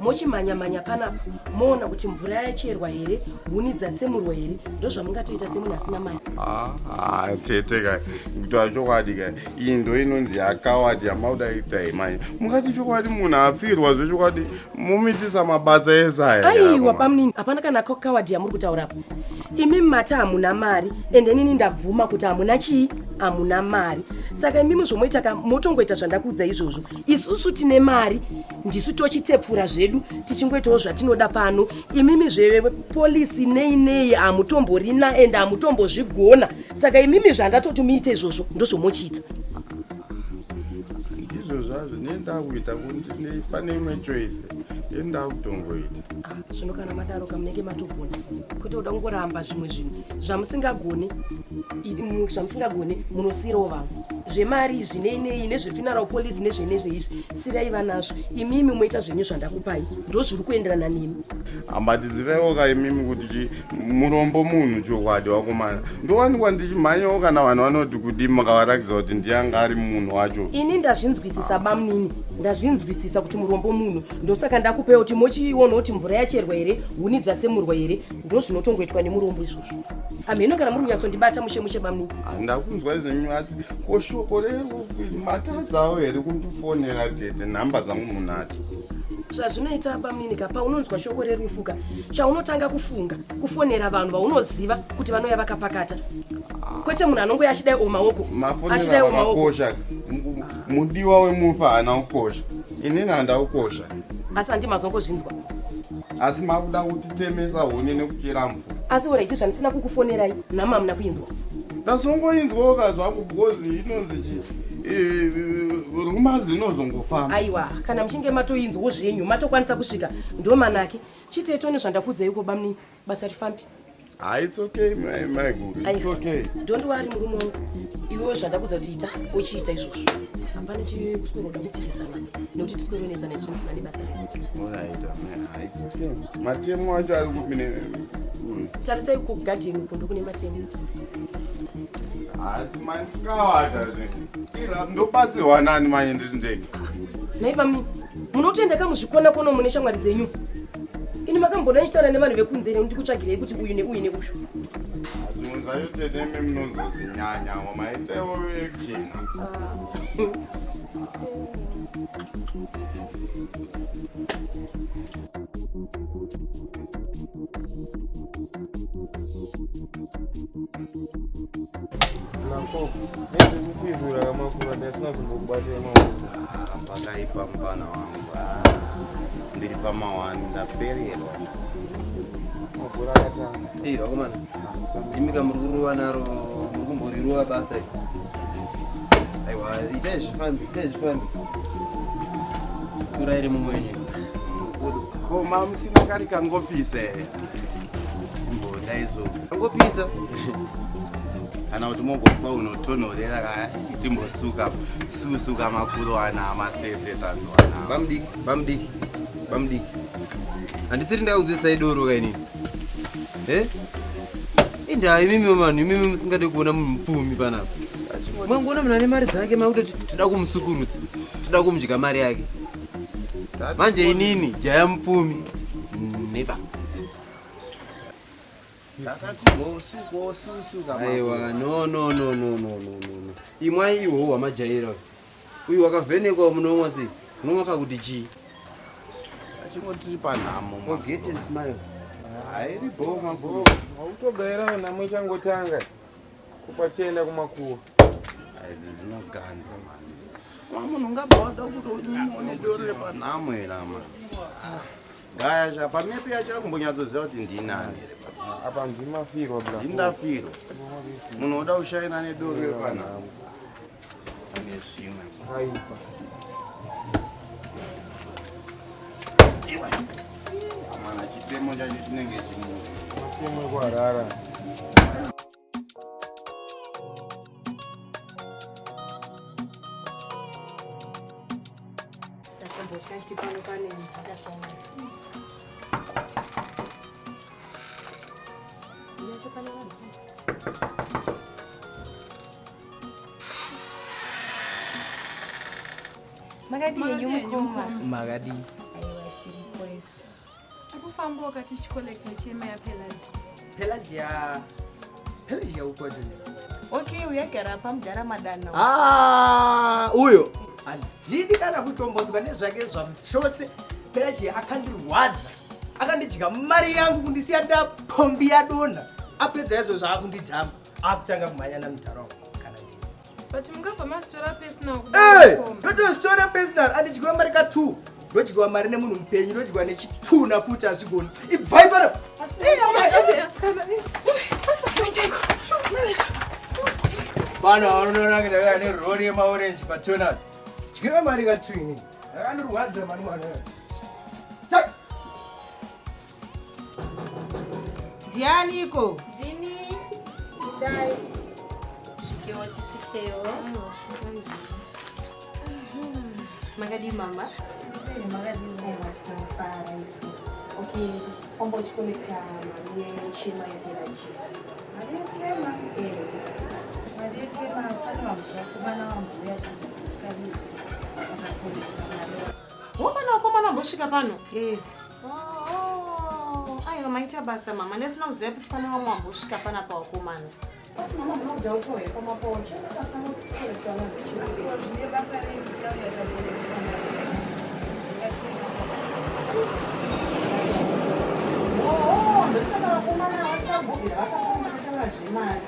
mochimhanya-mhanya panapa moona kuti mvura yacherwa here, huni dzatsemurwa here, ndozvamungatoita semunhu asina mari. Ah, tete ka, kutaura chokwadi ka, iyi ndo inonzi yakawadi yamauda kuita imanye. Mungati chokwadi munhu afirwa zvechokwadi mumitisa mabasa ese aya? Aiwa bamunini, hapana kana kawadhi yamuri kutaura apa. Imi mati hamuna mari, ende nini ndabvuma kuti hamuna chii, hamuna mari. Saka imimi zvomoita ka, motongoita zvandakuudza izvozvo. Isusu tine mari, ndisu tochitepfura zvedu tichingoitawo zvatinoda pano. Imimi zvepolisi nei nei hamutomborina, ende hamutombozvigona. Saka imimi zvandatoti muite izvozvo ndozvomochiita. Ndizvo zvazvo nendakuita kuti pane imwe choice yendakutongoita. Zvino kana madaro kamunenge matogona, kwete kuda kungoramba zvimwe zvinhu zvamusingagoni. Zvamusingagoni munosiyirawo vamwe. Zvemari izvi nei nei nezvefuneral policy nezvenezveizvi, sirai vanazvo. Imimi moita zvenyu zvandakupai, ndo zviri kuenderana nemi. Ambatizivaiwo ka imimi kuti chi murombo munhu chokwadi wakomana, ndowanikwa ndichimhanyawo kana vanhu vanoti kudi makavarakidza kuti ndiyanga ari munhu wacho. Ini ndazvinzwisisa bamunini, ndazvinzwisisa kuti murombo munhu. Ndosaka ndakupai kuti mochiona kuti mvura yacherwa here, huni dzatsemurwa here. Ndo zvinotongoitwa nemurombo izvozvo. Hamheno kana muri kunyatsondibata mushe mushe bamunini. Handakunzwa zvenyu, asi ko shoko rerufu matadzawo here kundifonera tete? Nhamba dzangu munadzo. Zvazvinoita bamunini ka, paunonzwa shoko rerufu ka, chaunotanga kufunga kufonera vanhu vaunoziva kuti vanouya vakapakata, kwete munhu anongoya achidai o maoko, mafonera achidai o maoko. Vakakosha. Mudiwa wemufa haana kukosha, inini handa kukosha. Asi handi mazongozvinzwa. Asi makuda kutitemesa huni nekuchera mvura. Asi alright, zvandisina kukufonerai, nhama hamuna kuinzwa. Ndazongoinzwawo ka zvangu, because inonzi chi rumazi inozongofamba. Aiwa, kana muchinge matoinzwawo zvenyu, matokwanisa kusvika, ndo manake. Chiteto nezvandakuudzai uko bamunini, basa rifambi. Ha, it's okay maiguru, it's okay. Don't worry murume wangu, iwewe zvandakuudza kuti ita, uchiita izvozvo. Hapana chikuswero kupikisana nekuti tisweronetsana zvinosina nebasa rese. Alright, ha, it's okay. Matemo acho ari kupi ne Tarisai kugadheni uko, ndokune matemo. Asi mandikawata, ndobatsirwa nani manje ndiri ndega? Nhai bamunini, munotoenda kamuzvikona kono mune shamwari dzenyu. Ini makamboda ndichitaura nevanhu vekunze here ndikutsvagirei kuti uyu neuyu neuyu? Zvimwe zvacho tete imi munozozinyanya, maitewo action. Nako, nezvekufizura kamakura ndasina kumbokubata emaoko. Pakaipa mupana wangu. Ah, ndiri pamawani, ndapererwa. Makura akatanga. Ei vakomana, ndimi muri kurova naro, muri kumborirova basa iri. Aiwa, itai zvifambi, itai zvifambi. Turai iri mumwe wenyu. Ko mamusina kari kangopisa here? Simboda izvo. Kangopisa. Kana kuti mombopa unotonhorera ka, timbosuka susuka makuro ana masese tanzwana. Bamudiki, bamudiki, bamudiki. Handisiri ndakakudzidzisai doro ka inini. Eh? Indaa imimi vanhu, imimi musingade kuona munhu mupfumi panapa. Mwangoona munhu ane mari dzake makutoti toda kumusukurudza, toda kumudya mari yake. Manje inini jaya mupfumi. Never. Takati gosuko susuka. Aiwa, no no no no no no no no. Imwai ihwo hwamajaira. Uyu wakavhenekwa munomwa sei? Munomwa kakuti chii? Achingoti tiri panhamo. Forget and smile. Hairi bho mabho. Wautogaira nhamo ichangotanga kupachienda kumakuwa. Idzi dzinoganza mani. Ma munhu ungabva wada kuti une doro repanhamo here ama? Gaya cha pamepi yacho yakumbonyatsoziva kuti ndinani here apa ndimafirwa bla ndindafirwa munhu oda kushaina nedoro yepana pane zvimwe aipa amana chitemo chacho chinenge chimwe matemo ekuharara Ndakamboshanti pano pane ndakasoma. Yacho pane vanhu. Makadii henyu mukoma? Makadii. Aiwa tiripo isu. Tiri kufambawo tichikolekta chema yaPelagia. Pelagia. Pelagia uko chini. Okay, uyagara pamudhara madana. Ah, uyo handidi kana kutombonzwa nezvake zvamuchose. Pelagia akandirwadza, akandidya mari yangu kundisiya ndapombi yadonha. Apedza izvozvo akundidhamba, akutanga kumhanya namudhara wangu kana ndini. But mungabva mazvitora personal Hey, ndotozvitora personal, andidyiwa mari ka2 ndodyiwa mari nemunhu mupenyu, ndodyiwa nechituna futi hazvigoni. Ibvai pano. Pano vanoona ndakauya nerori yemaorenji patonal. Dyiwa mari ka2 inini. Akandirwadza mari mwana. Ndianiko? Ndini. Ndidai. Tisvikewo tisvikewo. Makadii mama? Makadii tinofara isu. Okay, famba uchikolekta mari yechema yaPelagia. Mari yechema? Mari yechema pane vakomana vambuya dzisikaviti vakakolekta mari. Wopana vakomana vambosvika pano? Eh. Oh, aiwa maita basa mama, ndasina kuziva kuti pane vamwe vambosvika panapa vakomana. Asi mama munoda kutohwepa pamapocho, pasina kukolekta vanhu vechema. Zvine basa rei kuti auya takolekta mari? Oh, ndosaka vakomana vasabvubvira vakafamba kutaura zvemari.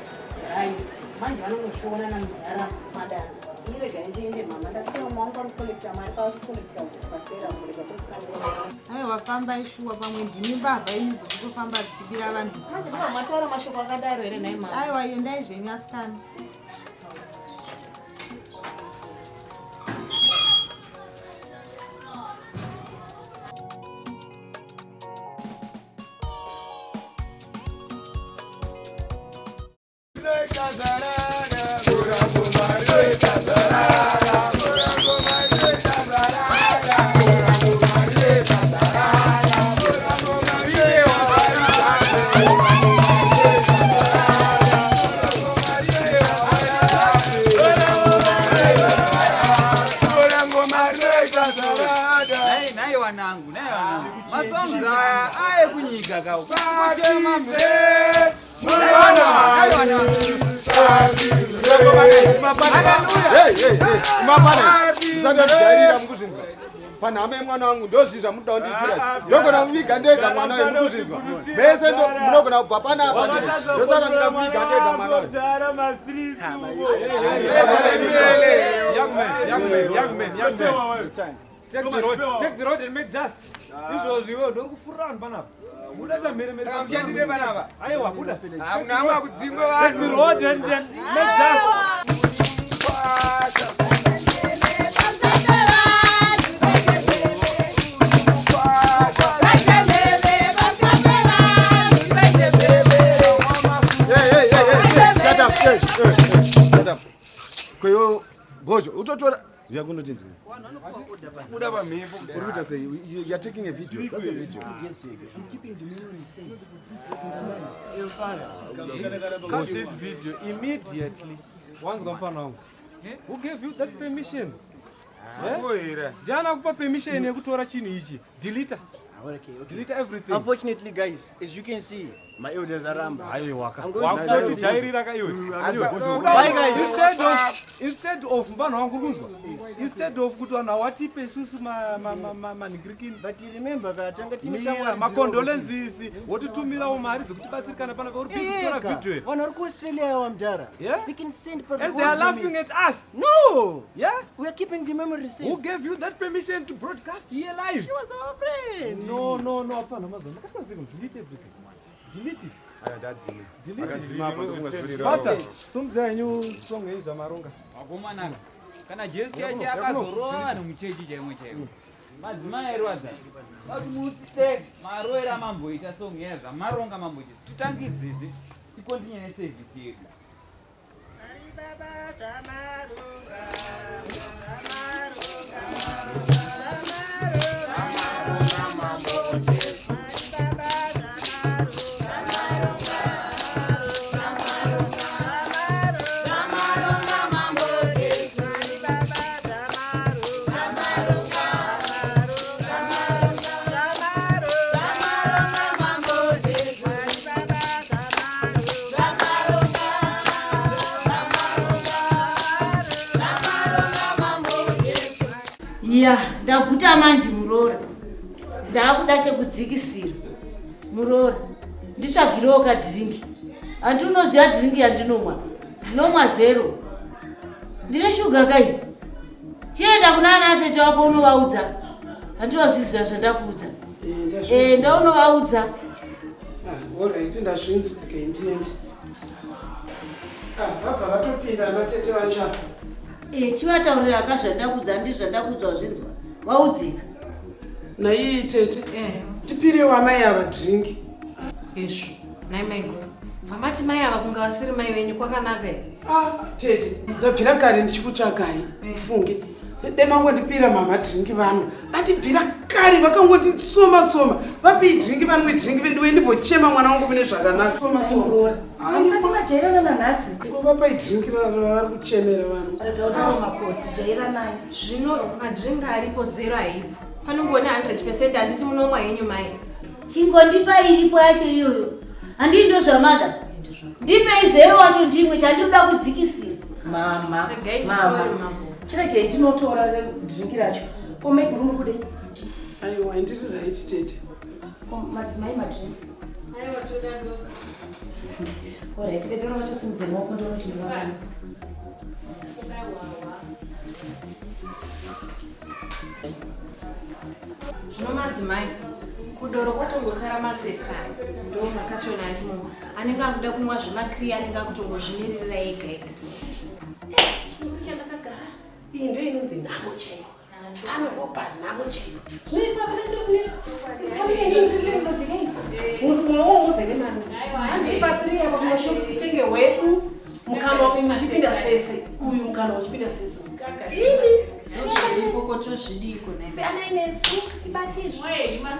Right, manje vanongochiona namudhara madana. Ini regai ndiende mama, ndasiya mama wangu anokolekta mari pakukolekta pasera kurega tosikandona. Aiwa fambai shuwa pamwe ndimi mbavha ini dzokutofamba dzichibira vanhu. Manje baba mataura mashoko akadaro here nhai mama? Aiwa endai zvenyu asikana. Nhai wanangu, nhai wanangu, masongs aya aye kunyika kawo kuchema. Mapana mukuzvinzwa panhama yemwana wangu ndozvizva munoda kundiitira ndogona kuviga ndega mwana uyu mukuzvinzwa mese munogona kubva panapa ndosaka ndida kuviga ndega mwana uyu. Young man, young man, young man, young man. Take the road, take the road and make dust. Izvozvo iwe ndokufurira vanhu panapa. Buda pamheremhere. Mushandire panapa. Aiwa, buda. Hamuna kudzingwa Take the road and then make dust. Shut up, hey, hey, shut up. Kweyo Bozho, utotora yakunotinzwa. Buda pamhepo. Uri kuita sei? You are taking a video. That's a video. I'm keeping the memory safe. Cut this video immediately. Wanzwa mfana wangu. Who gave you that permission? Hapo Ndiani akupa permission yekutora chinhu ichi? Delete. Delete everything. Unfortunately, guys, as you can see, my elders aramba. Aiwa ka. Wakutotijairira ka iwe. Bye, guys. Instead of Instead of vanhu vangu kunzwa, instead of kuti vanhu hawatipe isusu manhingirikini But remember kana tanga tine shamwari dziri macondolences, wotitumirawo mari dzekutibatsirikana panapa, uri busy kutora Ega, video. vanhu vari kuAustralia wamudhara. Yeah? They can send And they are laughing at us. No. Yeah? We are keeping the memory safe. Who gave you that permission to broadcast here live? She was our friend. No, no, no, hapana mazuva. Makakazika, delete everything. Delete it. Ndadzima. Delete it. Akadzima apo ndokunga Bata, sumudzai henyu song yenyu zvamaronga. Vakomana, kana Jesu chache akazorova vanhu muchechi chaimo chaimo, madzimai airwadza vati mutite marovero amamboita song iya zvamaronga mamboita, titangidzezve tikontinye nesevhisi yedu. Ya, ndaguta manje muroora. Ndaakuda chekudzikisira. Muroora, nditsvagirewo kadhiringi. Handi unoziva dhiringi yandinomwa? Ndinomwa zero. Ndine shuga kai? Chienda kuna ana atete wako unovaudza. Handinozviziva zvandakuudza. Enda unovaudza. Alright, ndazvinzwa ke, ndiende. Ah, vabva vatopinda ana tete vacho apa. Chivataurira ka zvandakuudza, handizvo zvandakuudza, wazvinzwa? Waudzika. Naiyi tete, tipirewo amai ava dhiringi. Izvo nai maiguru, bvamati mai ava kunga vasiri mai venyu, kwakanaka here? Ah, tete, ndabvira kare ndichikutsvakai, funge demangondipira mama dhiringi vanhu vandibvira kare vakangonditsoma tsoma. Vapei dhiringi vanwe dhiringi vedu, wendimbochema mwana wangu mune zvakanaka. Tsoma tsoma. Musati majairana nanhasi. Vapai dhiringi ravari kuchemera vanhu. Rega utaura makoti, jairanai. Zvino madhiringi aripo, zero haipo, panongone 100%. Handiti munomwa henyu mai? Chingondipa iripo yacho iyoyo. Handii ndo zvamada? Ndipei zero wacho ndimwe, chandinoda kudzikisira. Mama, Regai mama, titore mambo. Chiregei tinotora dhiringi racho. Ko maiguru muri kudei? Aiwa, ndiri right tete. Ko madzimai, madrinks? Aiwa, toda doro. Alright, vedoro vachosimudze maoko, ndoona kuti ndovavana. Zvino madzimai, kudoro kwatongosara masesani, ndo makatoni arimo anenge akuda kumwa zvemakiri, anenge akutongozvimiririra ega ega. Chandakagara iyi ndo inonzi nhamo chaiyo, anoropa nhamo chaiyo. Tenge hwedu mukanwa uchipinda sese, uyu mukanwa uchipinda sese. Zviripo kotozvidiko. Siyanai nesu, tibatizve.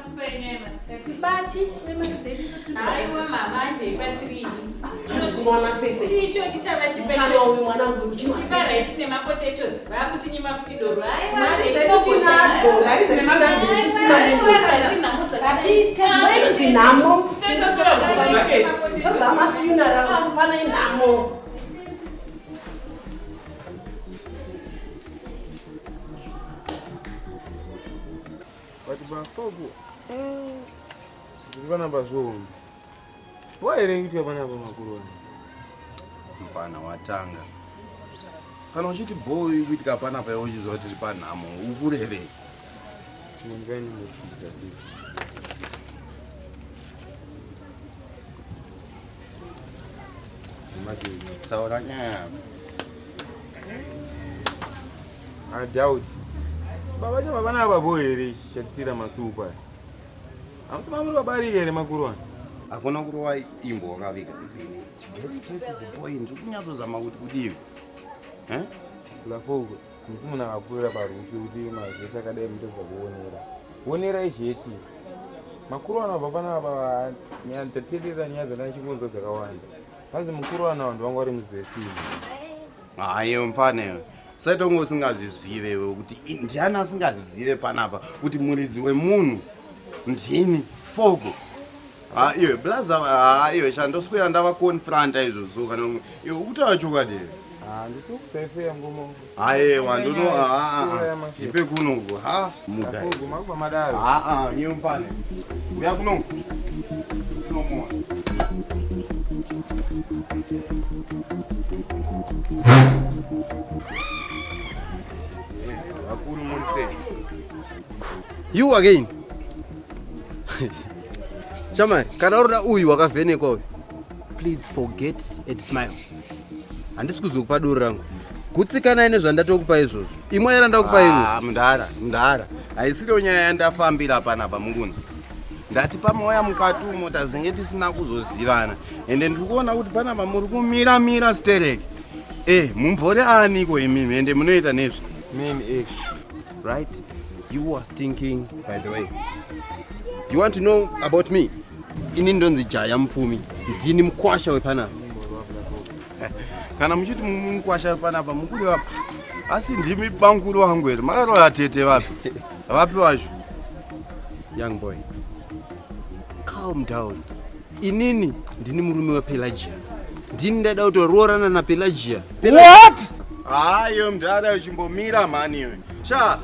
Tibati. Aiwa mama, andeibatsirii. Kumwa masese. Chicho chichava. Mukanwa uyu mwanangu uchinwa Tipa sese. rice nemapotatoes, vakutinyima futi doro. Mari dzedu tinadzo, rice nemagadziri tinadzo. Inzi nhamo. Zvamafuneral pane nhamo. But bafogo zviri panapa zvohombe wahere kuitika panapa makuru ano? Mfana, watanga. Kana uchiti bhoo iri kuitika panapa, iwe uchiziva kuti tiri panhamo, ukurevei? Tinongai. Taura nyaya yako. I doubt baba chava panapa bho here chatisira masupa? Hamusi mamuri vabariki here makuru ano? Hakuna kurova imbo wakaviga. Get straight to the point. Ukunyatsozama kuti kudivi. Eh? Lafogo, musi munhu akapfuurira parufi kuti mazheti akadai mutadza kuonera, onerai zheti. Makuru ano abva panapa, ndateerera nyaya dzandachingonzwa dzakawanda. Hanzi mukuru ano vanhu vanga vari mudzi wesimba. Hayi mfana iwe, saita kunge usingazvizive iwe kuti ndiani asingazvizive panapa kuti muridzi wemunhu ndini Fogo. Ha iwe blaza, ha iwe, chandoswera ndavakonfranta izvozvo. Kana iwe ukutaura chokwadi here? Aiwa ndono ndipe kuno ha mugai. Aa nyumbani. Uya kuno. Kuno Vakuru muri sei? You again. Chamai, kana uri uyu wakavhenekwa uyu. Please forget and smile. Handisi kuzokupa doro rangu. Gutsikanai nezvandatokupa izvozvo. Imwe yera ndakupa ino. Ah, mudhara, mudhara. Haisiriyo nyaya yandafambira panapa munguni. Ndati pamauya mukati umo tazenge tisina kuzozivana. Ende ndiri kuona kuti panapa muri kumira mira stereki. Eh, mumbori aniko imimi ende munoita nezvi. Mimi eh. Right? You are thinking by the way. You want to know about me? Ini ndonzi Jaya Mupfumi. Ndini mukwasha wepanapa. Kana muchiti mukwasha panapa mukuru vapi? Asi ndimi banguru wangu here? Makaroya tete vapi? Vapi vacho? Young boy. Calm down. Inini ndini murume waPelagia. Ndini ndaida kutoroorana naPelagia. What? Hayo mdhara uchimbomira mhani iwe. Sha.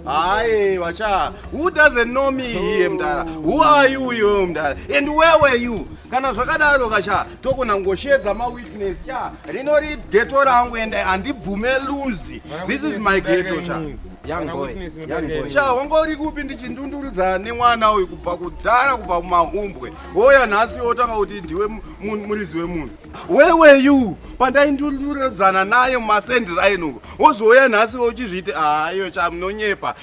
Hayi wacha. Who doesn't know me here mdhara? Who are you iwe mdhara? And where were you? Kana zvakadaro kacha tokona ngoshedza ma witness cha. Rinori ghetto rangu ende handibvume lose. This is my ghetto cha. Young boy. Young boy. Sha wanga uri kupi ndichindundurudza nemwana uyu kubva kudhara kubva kumahumbwe woya nhasi wotanga kuti ndiwe muridzi wemunhu where were you pandaindundurudzana naye mumasendiraini uko wozouya nhasi uchizviiti aiyo cha munonyepa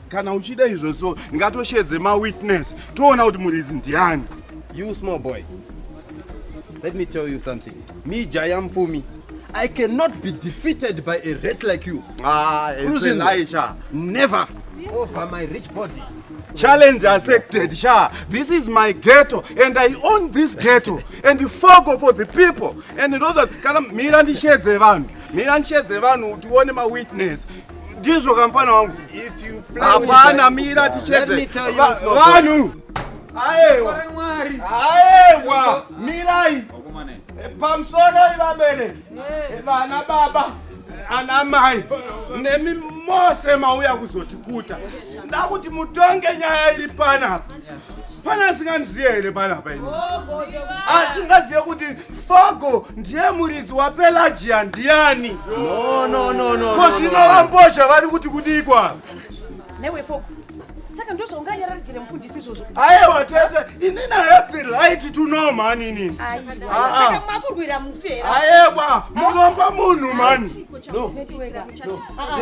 kana uchida izvozvo ngatoshedze mawitness toona kuti muridzi ndiani You small boy. Let me tell you something. Me Jaya Mfumi, I cannot be defeated by a rat like you. Ah, it's a lie, sha. Never. Over my rich body. Challenge accepted, sha. This is my ghetto, and I own this ghetto. And fogo for the people. And you know that kana mira ndishedze vanhu. Mira ndishedze vanhu tione ma witness. Ndizvo kamfana wangu. If you Hapana mira Let me tichedze. tell you, Va- small boy. Vanhu. Aiwa. Aiwa. Mirai. Pamusoro vabereki. Vana baba. Ana mai nemi mose mauya kuzotikuta ndakuti mutonge nyaya iri panapa pane asingandiziye here panapa ini asingaziye kuti fogo ndiye muridzi wapelagia ndiani No, no, no, no. ko no, zvino no, no. vambozha vari kuti kudikwa Newe foko. Saka ndozvaunganyararidzire mufundisi izvozvo. aiwa tete inini I have the right to know mani inini Aiwa. Ah, ah. Saka makurwira mufi here? aiwa muromba munhu mani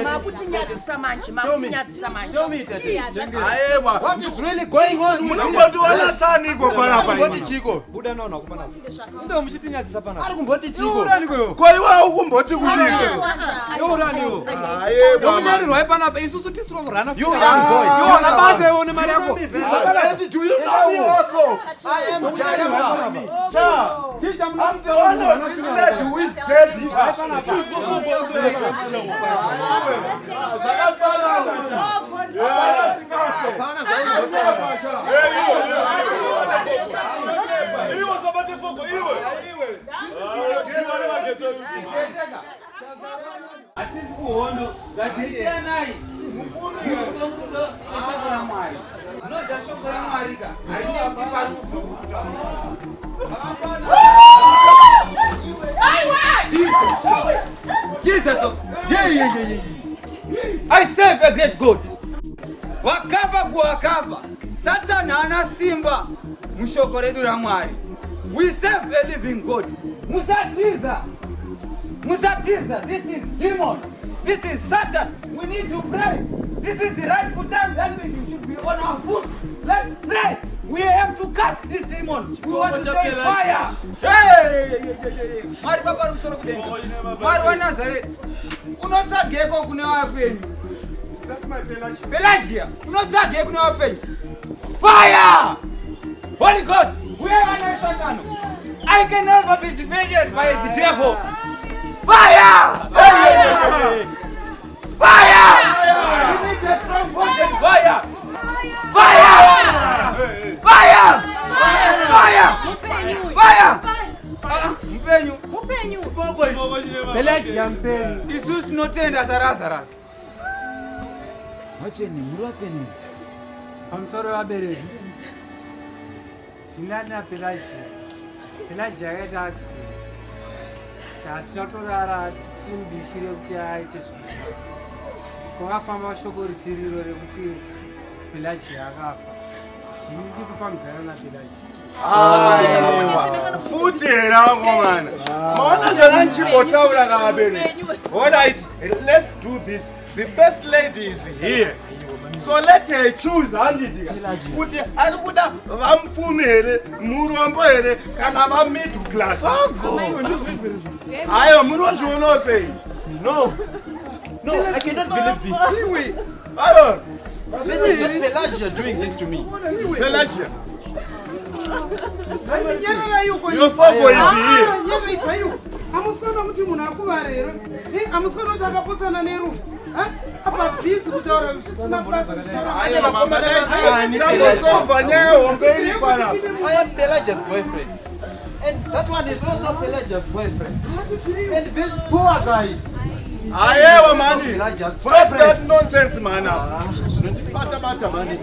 Makutinyadzisa manje, makutinyadzisa manje. aiwa What is really going on? munongotiona saniko panapa Kumboti chiko? Buda naona kupanapa. Ndo muchitinyadzisa panapa. Ari kumboti chiko? Iurani kweyo. ko iwe ukumboti kudiko Iurani aiwa Ndokunyarirwa panapa isusu tisiri kurana. You young boy. Iwe una basa iwe une mari yako. And do you know me also? I am Jaya Cha, I'm the one of this lady who is dead here. Iwe sabate foko iwe. Hatisi kuhondo ngatiitanai murudo murudo eshoko ramwari ndodza shoko ramwari ka harina rufu Jesus. Yeah, yeah, yeah, yeah. I serve a great God. Wakafa kuwakafa satani haana simba mushoko redu ramwari we serve a living god musatiza musatiza this is demon this is satan we need to pray this is the rightful time that means we should be on our foot let's pray we have to cast this demon we want to say fire Mwari baba rumusoro kudenga. Mwari waNazareti. Unotsvageko kune vapenyu. Pelagia, unotsvagei kune vapenyu. Fire! Holy God, uye vana vesangano. I can never be defeated by the devil. Fire! Fire! We need a strong potent fire! Fire! Fire! Fire! Fire! Ah, Mupenyu. Mupenyu. Pelagia mupenyu. Isusu tinotenda saRazarus. Vacheni, muri vacheni. Pamusoro vabereki. Tinana Pelagia. Pelagia akaita accident. Saka tinotorara tichimubishire kuti aite zvakanaka. Kwakafamba shoko risiriro rekuti Pelagia akafa. Tini tiri kufambidzana naPelagia. Aiwa, futi here vakomana maona zvakanchimbotaura kavabereki. Alright, let's do this. The first lady is here, so let her choose, handiti? Kuti ari kuda vamupfumi here, murombo here, kana vamiddle class? Aiwa, munozvionawo sei? No, no, I cannot believe this. Iwe, aiwa. This is not Pelagia doing this to me. Pelagia. Nyararai uko. Your fogo is here. Nyararai chaiwo. Hamusikuona kuti munhu akuvara here? Hamusikuona kuti akapotsana nerufu? Apa bhizi kutaura zvisina basa. Aiwa, mama, tambosova nyaya hombe iri panapa. I am Pelagia's boyfriend. And that one is also Pelagia's boyfriend. And this poor guy. Ayewa mani, stop that nonsense man. Bata bata mani.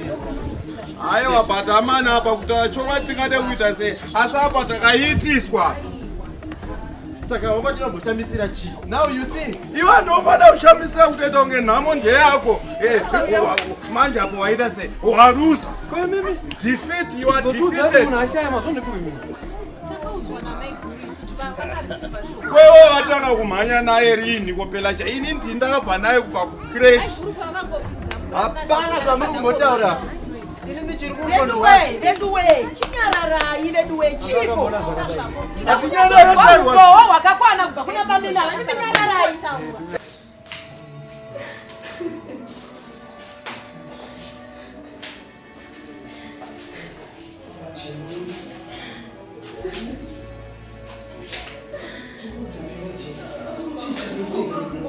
Aiwa, bata mani, apa kutaura chokwadi tingade kuita sei, asi apa takaitiswa. Saka wanga tinombotambisira chii? Now you see. Iwe ndopada kushamisira kutoita kunge nhamo ndeyako. Manje apo waita sei, warusa defeat, you are defeated. Munhu ashaya mazvondekuvi. Takaudzwa namaiguru isu kuti vakareceiva shoko. Kwewe watanga kumhanya naye rini kopelacha? Ini ndini ndakabva naye kubva kucrash. Maiguru pavangopinza. Hapana zvamuri kumbotaura. Ini ndichiri Veduwe, veduwe, chinyararai veduwe, chiko. Hatinyarare. Urohwo hwakakwana kubva kuna bamina ava, imi nyararai.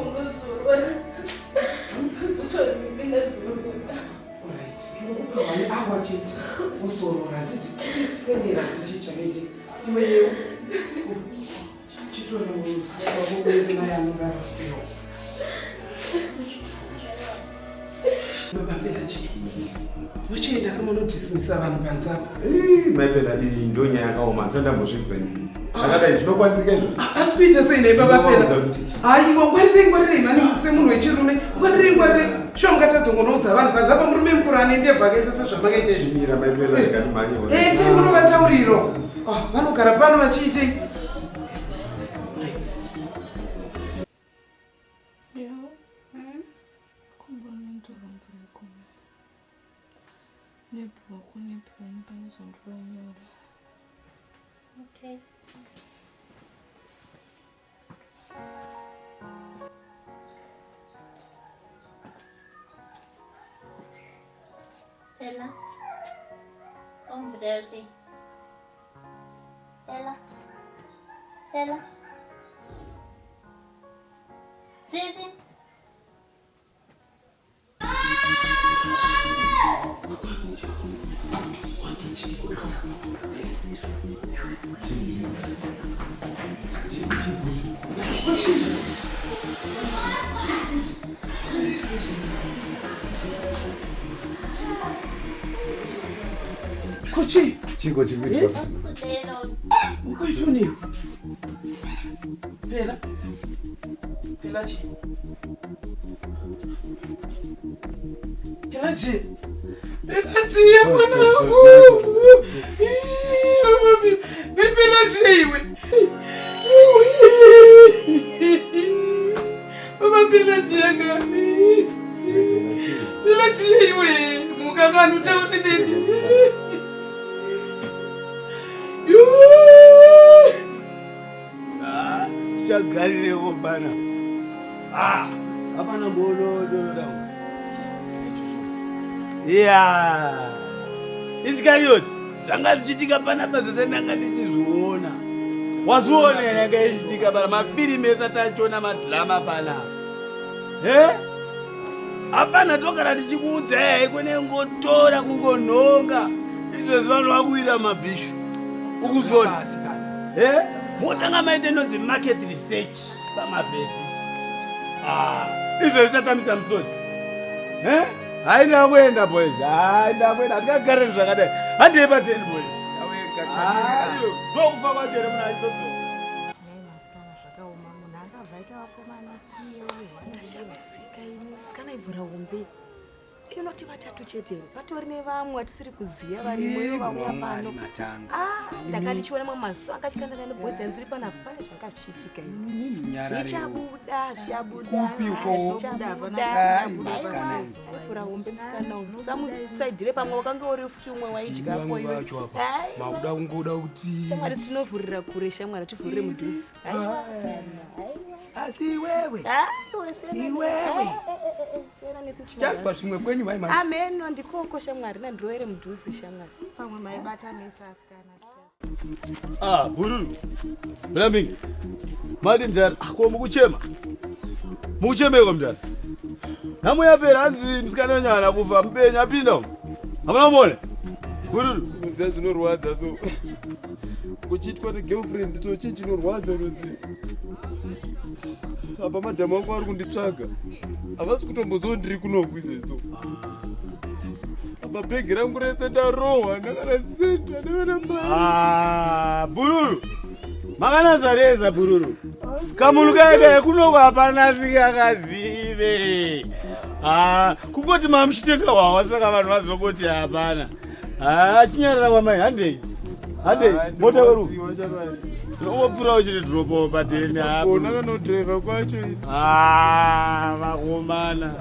Unozorora. Utori One hour chete usorora, titipedera tichichakaiti iweyo chitora naye anorara sero. Baba Pelaji, vochienda kamunodhisimisa vanhu panze apa. Maipela, iyi ndo nyaya yakaoma, handisati ndambozvinzwa ini. Zvakadai zvinokwanisika izvo? Asi kuita sei nei, baba Pela? Ndinovaudza kuti Haiwa, ngwarirei, ngwarirei mani, semunhu wechirume, ngwarirei, ngwarirei. Shuwa mungatadzongonoudza vanhu panze apa, murume mukuru ane ndebvu akaita sezvamakaita izvi? Chimira maipela, ndikanimhanye. Ete munovatauriro. Ah, vanogara pano vachiitei? Nebhuku nepeni panozondivanyora. Okay. Ella. Ombrelli. Ella. Ella. Sisi. Kuchi. Chiko chiri kuitika? Kudero. Ukuituni. Pela. Pela chi. Pela chi. Pela chi mwana wangu. Pela chi iwe. Baba Pela chi yakani. Pela chi iwe. Mukakanu tauri neni. Tichagarirewo bana, hapana mbonododa. Ya Iskarioti, zvanga zvichiitika panapa zvese ndanga ndichizviona. Wazviona here yanga ichiitika pana? Mafirimu ese tachiona, madhirama panapa. He, hapana, togara tichikuudza haikone kungotora kungonhonga izvezvi vanhu vakuita mabhishu, ukuzviona he? Motanga maita inonzi market research pamabhebhi. Ah, izvo zvichatamisa musodzi. Eh? Hai ndakuenda boys. Hai ndakuenda. Handingagarire zvakadai. Handei pateni boys. Ayo, ndokufa kwacho here munhu achitodzoka. Ndashamisika ini musikana ivhura hombe inoti vatatu chete here patori nevamwe vatisiri kuziva varimo ivo vauya pano matanga Ah, ndanga ndichiona mamwe mazuva akachikandana nebhodzi yanziri panapa pane zvanga zvichiitika ini zvichabuda zvichabuda Kupi uko? zvichabuda Ai, musikana iyi. aivhura hombe musikana uyu samusaidhire pamwe wakange uri futi umwe waidyapo Vamwe iwe vacho apa Ai, makuda kungoda kuti shamwari tinovhurira kure shamwari tivhurire mudhuze Aiwa. Asi iwewe. Aiwa, siyana Iwewe. siyana nesu Chichadwa zvimwe kwenyu mai mai. Ameno ndikoko shamwari nandirovere mudhuze shamwari. Pamwe maibatanisa asikana. Ah, bururu. Blaming. Madi mdara, ko mukuchema. Mukuchemeko mdara. Nhamo yapera hanzi musikana wenyu haana kufa, mupenyu apinda umu. Hamuna kumuona? Bururu. Unoziva zvinorwadza so. Kuchiitwa negirlfriend so chii chinorwadza unoziva. Apa madhamu angu ari kunditsvaga. Havasi kutomboziva ndiri kunoku izvezvo. Apa bhegi rangu rese ndarohwa ndakana senta ndakana mari. Ah, bururu. Makanazareza bururu. Kamunhu kaeka kunoko hapana asingakazive. Ah, kungoti mamuchitenga hwawa saka vanhu vazongoti hapana. Ah, chinyarara kwamai handei. Handei, mota weru. Unongopfuura uchiti dropo pateni hapo. Gona kanodhiraivha kwacho. Ah, vakomana.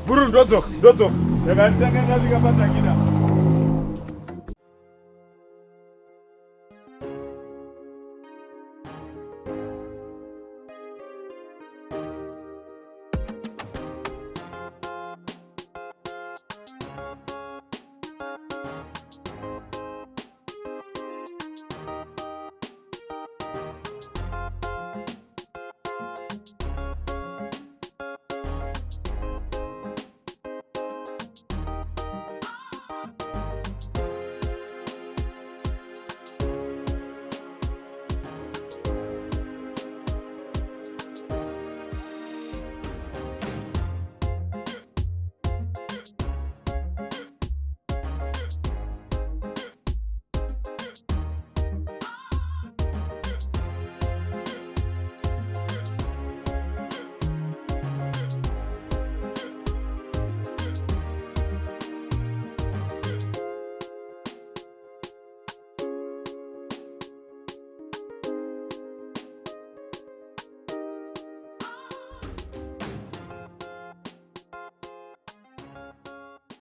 Buru ndodzoka, ndodzoka. Ndakatanga ndasvika patakida.